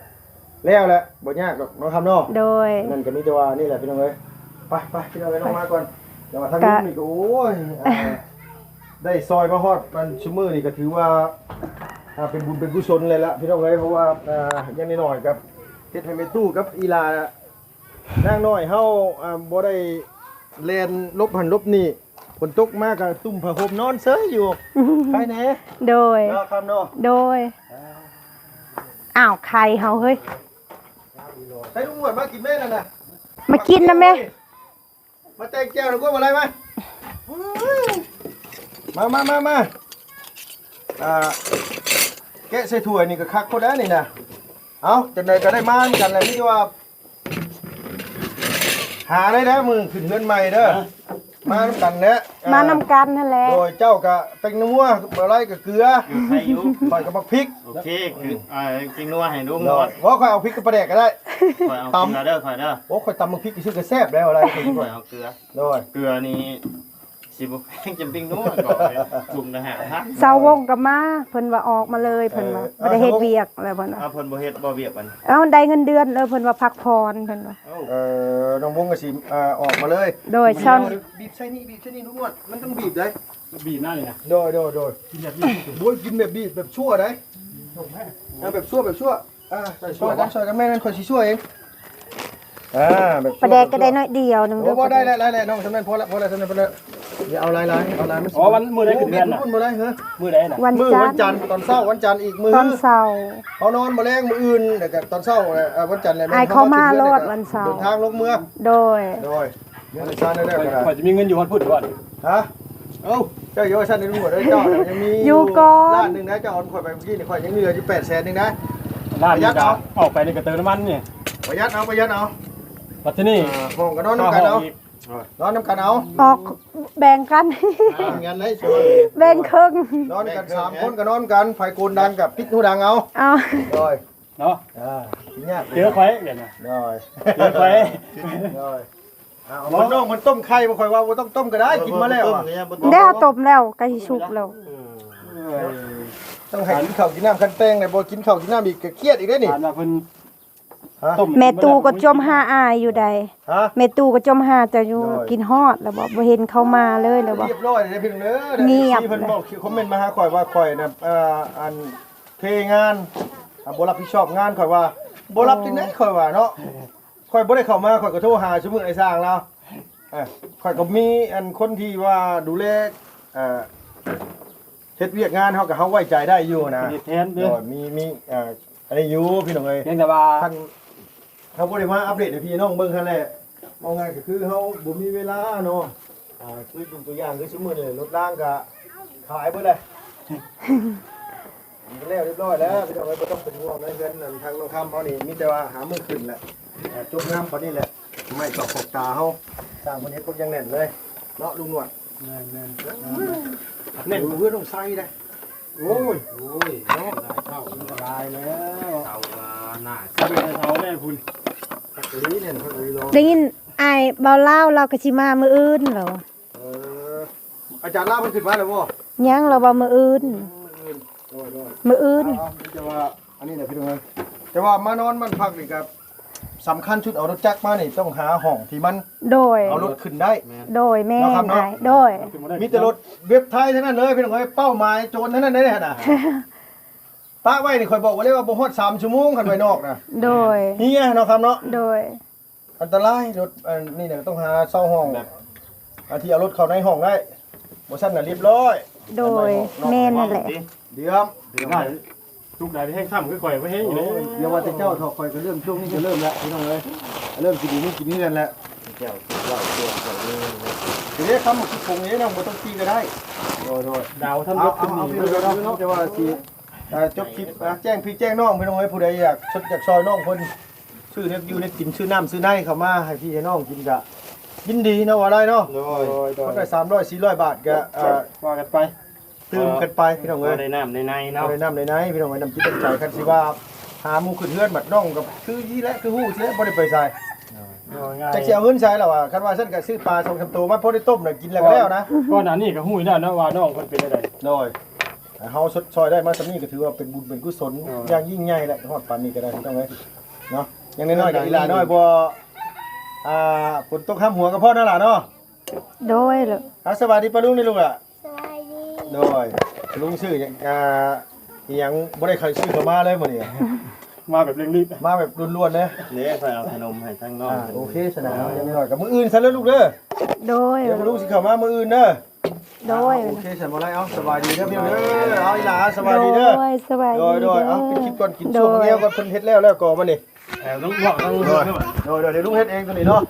ແລ້ວແຫຼະ ບໍ່ຍາກດອກເນາະ ຄຳເນາະ. ໂດຍ ນັ້ນກໍມີແຕ່ວ່ານີ້ແຫຼະພີ່ນ້ອງເອີຍ. ໄປໆ ພີ່ນ້ອງເອີຍ ລົງມາກ່ອນ. ແຕ່ວ່າທາງ ກະ ລຸງນີ້ກໍ ໂອ້ຍ ອ່າ ໄດ້ຊອຍມາຮອດ ອັນ ຊຸມື້ນີ້ກໍຖືວ່າ ອ່າ ເປັນບຸນເປັນກຸສົນເລີຍລະພີ່ນ້ອງເອີຍ. ເພາະວ່າ ອ່າ ຢ່າງໜ້ອຍໆກໍເຮັດໃຫ້ແມ່ຕູ້ກັບອີ່ຫຼ້ານາງນ້ອຍເຮົາ ອ່າ ບໍ່ໄດ້ແລ່ນຫຼົບຫັ້ນຫຼົບນີ້. ຝົນຕົກມາກໍຕຸ້ມຜ້າຫົ່ມນອນເຊີຍຢູ່. ໄຄແດ່. ໂດຍ ເນາະ ຄຳເນາະ. ໂດຍ ອ້າວ ໄຄເຮົາເຮີ້ຍ. ໃສ່ລຸງອ້ວນມາກິນແມ່ນັ້ນນະ ມາກິນນຳແມ່. ມາແຕ່ງແຈ່ວນຳກວນບໍ່ໄດ້ມາ. ມາ ມາ ມາ ມາ ອ່າ ແກະໃສ່ຖ້ວຍນີ້ກໍຄັກໂພດແລ້ວນີ້ນະ. ເອົ້າ ຈັ່ງໃດກໍໄດ້ມານຳກັນແຫຼະ ມີແຕ່ວ່າ ຫາໄດ້ແລ້ວ ມື້ຂຶ້ນເຮືອນໃໝ່ເດີ. ຮະ? ມານຳກັນແຫຼະ. ມານຳກັນຫັ້ນແຫຼະ. ໂດຍ ເຈົ້າກະແປ້ງນົວ ບໍ່ໄດ້ກະເກືອ ເກືອໄຄຢູ່ ຂ້ອຍກະໝາກພິກ. ໂອເຄ ຄື ອ່າ ກິນນົວໃຫ້ລຸງ. ໂດຍ ບໍ່ ຂ້ອຍເອົາພິກກັບປາແດກກໍໄດ້. ຂ້ອຍເອົາເກືອເດີ ຂ້ອຍເດີ. ໂອ້ ຂ້ອຍຕຳໝາກພິກຊື່ກໍແຊບແລ້ວ ໄດ້. ຂ້ອຍເອົາເກືອ. ໂດຍ ເກືອນີ້ຊິບໍ່ແພງຈຳປິງນົວ ກໍທຸງລະຫ້າພັນ. ຊາວວົງກໍມາ ເພິ່ນວ່າອອກມາເລີຍ ເພິ່ນວ່າ ເອີ ບໍ່ໄດ້ເຮັດວຽກແລ້ວ ເພິ່ນວ່າ. ເອົາ ເພິ່ນບໍ່ເຮັດບໍ່ວຽກບັດນີ້? ເອົາ ໄດ້ເງິນເດືອນເລີຍ ເພິ່ນວ່າພັກຜ່ອນ ເພິ່ນວ່າ. ເອີ ນ້ອງວົງກໍຊິ ອ່າ ອອກມາເລີຍ. ໂດຍ ຊັ້ນ ບີບໃສ່ນີ້ ບີບໃສ່ນີ້ ລຸງນວດ ມັນຕ້ອງບີບໄດ໋. ບີບໜ້ານີ້ນະ. ໂດຍ ໂດຍ ໂດຍ ກິນແບບນີ້. ໂອ້ຍ ກິນແບບບີບ ແບບຊົ່ວໄດ໋. ເອົາແບບຊົ່ວ ແບບຊົ່ວ. ອ່າ ຊ່ອຍກັນ ຊ່ອຍກັນ ແມ່ນ ຂ້ອຍຊິຊ່ວຍເອງ. ອ່າ ແບບປາແດກກໍໄດ້ໜ້ອຍດຽວໜຶ່ງ. ໂອ້ ບໍ່ໄດ້ແລ້ວ ຫຼາຍແລ້ວ ນ້ອງ ສ່ຳນັ້ນພໍແລ້ວ ພໍແລ້ວ ສ່ຳນັ້ນພໍແລ້ວ. ຢ່າເອົາຫຼາຍໆ ເອົາຫຼາຍມັນ. ອໍ ວັນ ມື້ໃດຂຶ້ນເຮືອນນະ? ບໍ່ໄດ້ເຮີ້ຍ. ມື້ໃດນະ? ວັນຈັນ ມື້ວັນຈັນຕອນເຊົ້າ ວັນຈັນອີກມື້ ຕອນເຊົ້າ. ເຮົານອນມື້ແລງມື້ອື່ນ ແລ້ວກໍຕອນເຊົ້າ ເອີ ວັນຈັນແຫຼະ. ອ້າຍເຂົ້າມາໂລດວັນເຊົ້າ ເດີນທາງລົງເມືອງ. ໂດຍ ໂດຍ. ເງິນຊານໄດ້ແລ້ວກໍໄດ້. ຂ້ອຍຈະມີເງິນຢູ່ຮອດພຸ້ນບໍ່? ຮະ? ເອົ້າ ເຈົ້າຢ່າວ່າຊັ້ນເດີ ລຸງເອີຍ ເຈົ້າຍັງມີຢູ່ ຢູ່ກ່ອນ ລ້ານໜຶ່ງນະ ເຈົ້າເອົາຂ້ອຍໄປມື້ກີ້ນີ້ ຂ້ອຍຍັງເຫຼືອຢູ່ແປດແສນໜຶ່ງນະ. ລ້ານໜຶ່ງກໍອອກໄປນີ້ກໍເຕີມນ້ຳມັນນີ້. ປະຢັດເອົາ ປະຢັດເອົາ. ບັດທີນີ້ ອ່າ ຫ້ອງກໍນອນນຳກັນເອົາ. ນອນນຳກັນເອົາ. ອອກແບ່ງກັນ ອ່າ ແບ່ງກັນໄດ້ ແບ່ງເຄິ່ງ. ນອນກັນສາມຄົນກໍນອນກັນ ໃຜໂກນດັງກໍປິດຫູດັງເອົາ. ເອົາ ໂດຍ ເນາະ. ອ່າ ຊິຍາກ ເຈີຂ້ອຍແບບນັ້ນ. ໂດຍ ເຈີຂ້ອຍ. ໂດຍ. ອ້າວ ເພິ່ນນ້ອງເພິ່ນຕົ້ມໄຂ່ບໍ່ ຂ້ອຍວ່າບໍ່ຕ້ອງຕົ້ມກໍໄດ້ ກິນມາແລ້ວ ເອີ ບໍ່ຕ້ອງ ແລ້ວ ຕ້ມແລ້ວ ໃກ້ຊິສຸກແລ້ວ ເອີ ຕ້ອງໃຫ້ກິນເຂົ້າກິນນ້ຳ ຄັນແຕ່ງແລ້ວບໍ່ກິນເຂົ້າກິນນ້ຳອີກກໍຄຽດອີກເດ້ນີ້ ຖາມວ່າເພິ່ນ ຮະ ຕົ້ມ ແມ່ຕູ້ກໍຈົ່ມຫາອ້າຍຢູ່ໃດ ຮະ ແມ່ຕູ້ກໍຈົ່ມຫາເຈົ້າຢູ່ ໂດຍ ກິນຮອດແລ້ວບໍ່ ບໍ່ເຫັນເຂົາມາເລີຍແລ້ວບໍ່ ຮຽບຮ້ອຍເດ້ພີ່ນ້ອງເດີ ງຽບ ເອັຟຊີ ເພິ່ນບອກ ຄອມເມັນມາຫາຂ້ອຍວ່າຂ້ອຍນະ ອ່າ ອັນ ເທງານ ອ່າ ບໍ່ຮັບຜິດຊອບງານ ຂ້ອຍວ່າບໍ່ຮັບ ອໍ ຈັ່ງໃດ ຂ້ອຍວ່າເນາະ ຂ້ອຍບໍ່ໄດ້ເຂົ້າມາ ຂ້ອຍກໍໂທຫາຊຸມື້ອ້າຍຊ່າງລາວ ເອີ ຂ້ອຍກໍມີອັນຄົນທີ່ວ່າດູແລ ເອີ ເຮັດວຽກງານເຮົາກໍເຮົາໄວ້ໃຈໄດ້ຢູ່ນະ ເຮັດແທນເດີ ໂດຍ ມີ ມີ ເອີ ອັນນີ້ຢູ່ພີ່ນ້ອງເອີຍ ພຽງແຕ່ວ່າ ເຮົາບໍ່ໄດ້ມາອັບເດດໃຫ້ພີ່ນ້ອງເບິ່ງຫັ້ນແຫຼະ ເວົ້າງ່າຍກໍຄືເຮົາບໍ່ມີເວລາເນາະ ອ່າ ຄືຍົກຕົວຢ່າງຄືຊຸມື້ນີ້ລົດລາງກໍຂາຍເບິດແລ້ວ ມັນກໍແລ້ວຮຽບຮ້ອຍແລ້ວ ພີ່ນ້ອງເອີຍ ບໍ່ຕ້ອງເປັນຫ່ວງເດີ ເຮືອນທາງນ້ອງຄຳເຮົານີ້ ມີແຕ່ວ່າຫາມື້ຂຶ້ນແຫຼະ ຈົບງາມປານນີ້ແຫຼະ ໄມ້ຕອກຂອບຕາເຮົາ ຊ່າງເພິ່ນເຮັດພວກຢ່າງແໜ້ນເລີຍເນາະ ລຸງໜວດ ແມ່ນໆ ແໜ້ນກວ່າເຮືອນນ້ອງໄຊເດ້ ໂອ້ຍ ໂອ້ຍ ເນາະ ຫຼາຍເທົ່າ ອັນຕະລາຍແລ້ວ ເຕົາວ່າໜ້າຊິເປັນເຕົາແລ້ວພຸ້ນ ຄັກອີ່ຫຼີແໜ້ນ ຄັກອີ່ຫຼີເນາະ ໄດ້ຍິນອ້າຍເວົ້າລາວ ລາວກໍຊິມາມື້ອື່ນແລ້ວ ເອີ ອາຈານລາວເພິ່ນຂຶ້ນມາແລ້ວບໍ່? ຍັງ ລາວວ່າມື້ອື່ນ ອືມ ມື້ອື່ນ ໂດຍໆ ມື້ອື່ນ ເອົາ ແຕ່ວ່າອັນນີ້ແຫຼະພີ່ນ້ອງເອີຍ ແຕ່ວ່າມານອນບ້ານພັກນີ້ກໍສຳຄັນສຸດ ເອົາລົດຈັກມານີ້ຕ້ອງຫາຫ້ອງທີ່ມັນ ໂດຍ ເອົາລົດຂຶ້ນໄດ້ ໂດຍ ແມ່ນ ເນາະ ອ້າຍ ໂດຍ ມີແຕ່ລົດເວັບໄທເທົ່ານັ້ນເລີຍພີ່ນ້ອງເອີຍ ເປົ້າໝາຍໂຈນເທົ່ານັ້ນເດ້ຫັ້ນນະ ປະໄວ້ນີ້ຂ້ອຍບອກໄວ້ເລີຍວ່າບໍ່ຮອດສາມຊົ່ວໂມງ ຄັນໄວ້ນອກນະ ໂດຍ ເຮຍເນາະ ຄຳເນາະ ໂດຍ ອັນຕະລາຍ ລົດອັນນີ້ນະ ຕ້ອງຫາເຊົ່າຫ້ອງ ແບບ ອັນທີ່ເອົາລົດເຂົ້າໃນຫ້ອງໄດ້ ບໍ່ຊັ້ນນະລຽບຮ້ອຍ ໂດຍ ແມ່ນນັ້ນແຫຼະ ດຽມ ທຸກໃດແຮງຊ້ຳຄືຂ້ອຍ ບໍ່ແຮງຢູ່ເດ້ ໂອ້ຍ ຢ່າວ່າແຕ່ເຈົ້າເຖາະ ຂ້ອຍກໍເລີ່ມ ຊ່ວງນີ້ກໍເລີ່ມແລ້ວ ພີ່ນ້ອງເອີຍ ເລີ່ມຊິໄດ້ຢູ່ກິນເຮືອນແລ້ວ ເຈົ້າເວົ້າຕົວຂ້ອຍເລີຍ ຊິໄດ້ຄຳວ່າຄືຄົງນີ້ນະ ບໍ່ຕ້ອງຕີກໍໄດ້ ໂດຍໆ ດາວທ່ານ ເອົາ ເອົາ ເອົາ ພີ່ນ້ອງເອີຍເນາະ ແຕ່ວ່າຊິ ເອີ ຈົບຄລິບ ອ່າ ແຈ້ງພີ່ແຈ້ງນ້ອງ ພີ່ນ້ອງເອີຍ ຜູ້ໃດຢາກ ຢາກຊ່ອຍນ້ອງເພິ່ນ ຊື້ແນວຢູ່ແນວກິນ ຊື້ນ້ຳຊື້ໃນເຂົ້າມາໃຫ້ພີ່ໃຫ້ນ້ອງກິນກະຍິນດີເນາະ ວ່າໄດ້ເນາະ ໂດຍ ໂດຍ ຄົນລະສາມຮ້ອຍ ສີ່ຮ້ອຍບາດກະ ເອີ ວ່າກັນໄປ ຕື່ມກັນໄປ ພີ່ນ້ອງເອີຍ ໄດ້ນ້ຳໄດ້ໃນເນາະ ໄດ້ນ້ຳໄດ້ໃນ ພີ່ນ້ອງເອີຍ ນ້ຳຈິດນ້ຳໃຈ ຄັນຊິວ່າຫາໝູ່ຂຶ້ນເຮືອນ ບັດນ້ອງກໍຄືນີ້ແຫຼະ ຄືຮູ້ຊິແຫຼະ ບໍ່ໄດ້ໄປໃສ ໂດຍ ງ່າຍ ຈັກຊິເອົາເງິນໃສລະວ່າ ຄັນວ່າຊັ້ນກໍຊື້ປາສອງສາມໂຕມາພໍໄດ້ຕົ້ມນະ ກິນແລ້ວກໍແລ້ວນະ ກ່ອນໜ້ານີ້ກໍຮູ້ຢູ່ແລ້ວນະວ່ານ້ອງເພິ່ນເປັນແນວໃດ ໂດຍ ເຮົາຊົດຊ່ອຍໄດ້ມາສ່ຳນີ້ກໍຖືວ່າເປັນບຸນເປັນກຸສົນ ໂດຍ ຢ່າງຍິ່ງໃຫຍ່ແຫຼະ ຮອດປານນີ້ກໍໄດ້ ພີ່ນ້ອງເອີຍ ເນາະ ຢ່າງນ້ອຍໆກໍອີຫຼ້ານ້ອຍບໍ່ ອ່າ ຝົນຕົກຫ້ຳຫົວກໍພໍນັ້ນລະເນາະ ໂດຍ ອ່າ ສະບາຍດີປ້າລຸງນີ້ລູກຫຼ້າ ສະບາຍດີ ໂດຍ ລຸງຊື້ຫຍັງ ອ່າ ອີ່ຫຍັງບໍ່ໄດ້ໃຜຊື້ເຂົ້າມາເລີຍມື້ນີ້ ມາແບບເລັ່ງຣີບ ມາແບບດ່ວນໆເລີຍ ເດ້ ຂ້ອຍເອົາຂະໜົມໃຫ້ທາງນ້ອງ ອ່າ ໂອເຄຊັ້ນນະ ຢ່າງນ້ອຍກໍມື້ອື່ນຊັ້ນເດີລູກເດີ ໂດຍ ດຽວລຸງຊິເຂົ້າມາມື້ອື່ນເດີ ໂດຍ ອ່າ ໂອເຄຊັ້ນບໍ່ໄດ້ ເອົາ ສະບາຍດີເດີພີ່ນ້ອງເດີ ເອົາ ອີຫຼ້າ ສະບາຍດີເດີ ໂດຍ ສະບາຍດີ ໂດຍໆ ເດີ ເອົາ ໄປຄິດກ່ອນ ກິນ ໂດຍ ຊ່ວງແຮວກ່ອນ ເພິ່ນເຮັດແລ້ວແລ້ວກໍມານີ້ ເອີ ລຸງບອກ ລຸງບອກ ໂດຍ ໂດຍ ໂດຍ ດຽວລຸງເຮັດເອງຕົວນີ້ເນາະ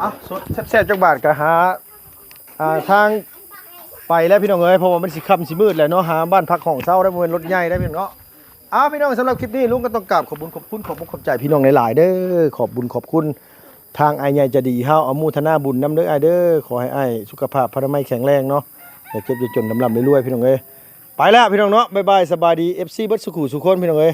ອ່ະ ສົດແຊບໆຈັກບາດກໍຫາ ອ່າ ທາງໄປແລ້ວພີ່ນ້ອງເອີຍ ເພາະວ່າມັນຊິຄ່ຳຊິມືດແລ້ວເນາະ ຫາບ້ານພັກຫ້ອງເຊົາໄດ້ ບໍ່ແມ່ນລົດໃຫຍ່ໄດ້ພີ່ນ້ອງເນາະ ເອົາ ພີ່ນ້ອງ ສຳລັບຄລິບນີ້ ລຸງກໍຕ້ອງກາບຂອບບຸນຂອບຄຸນ ຂອບອົກຂອບໃຈພີ່ນ້ອງຫຼາຍໆເດີ ຂອບບຸນຂອບຄຸນທາງອ້າຍໃຫຍ່ໃຈດີເຮົາ ອະໂມທະນາບຸນນຳເດີອ້າຍເດີ ຂໍໃຫ້ອ້າຍສຸຂະພາບພະນາໄມແຂງແຮງເນາະ ຢ່າເຈັບຢ່າຈົນ ລ່ຳໆລວຍໆ ພີ່ນ້ອງເອີຍ ໄປແລ້ວພີ່ນ້ອງເນາະ ບາຍບາຍ ສະບາຍດີ ເອັຟຊີ ເບິດສູ່ຄູ່ສູ່ຄົນ ພີ່ນ້ອງເອີຍ.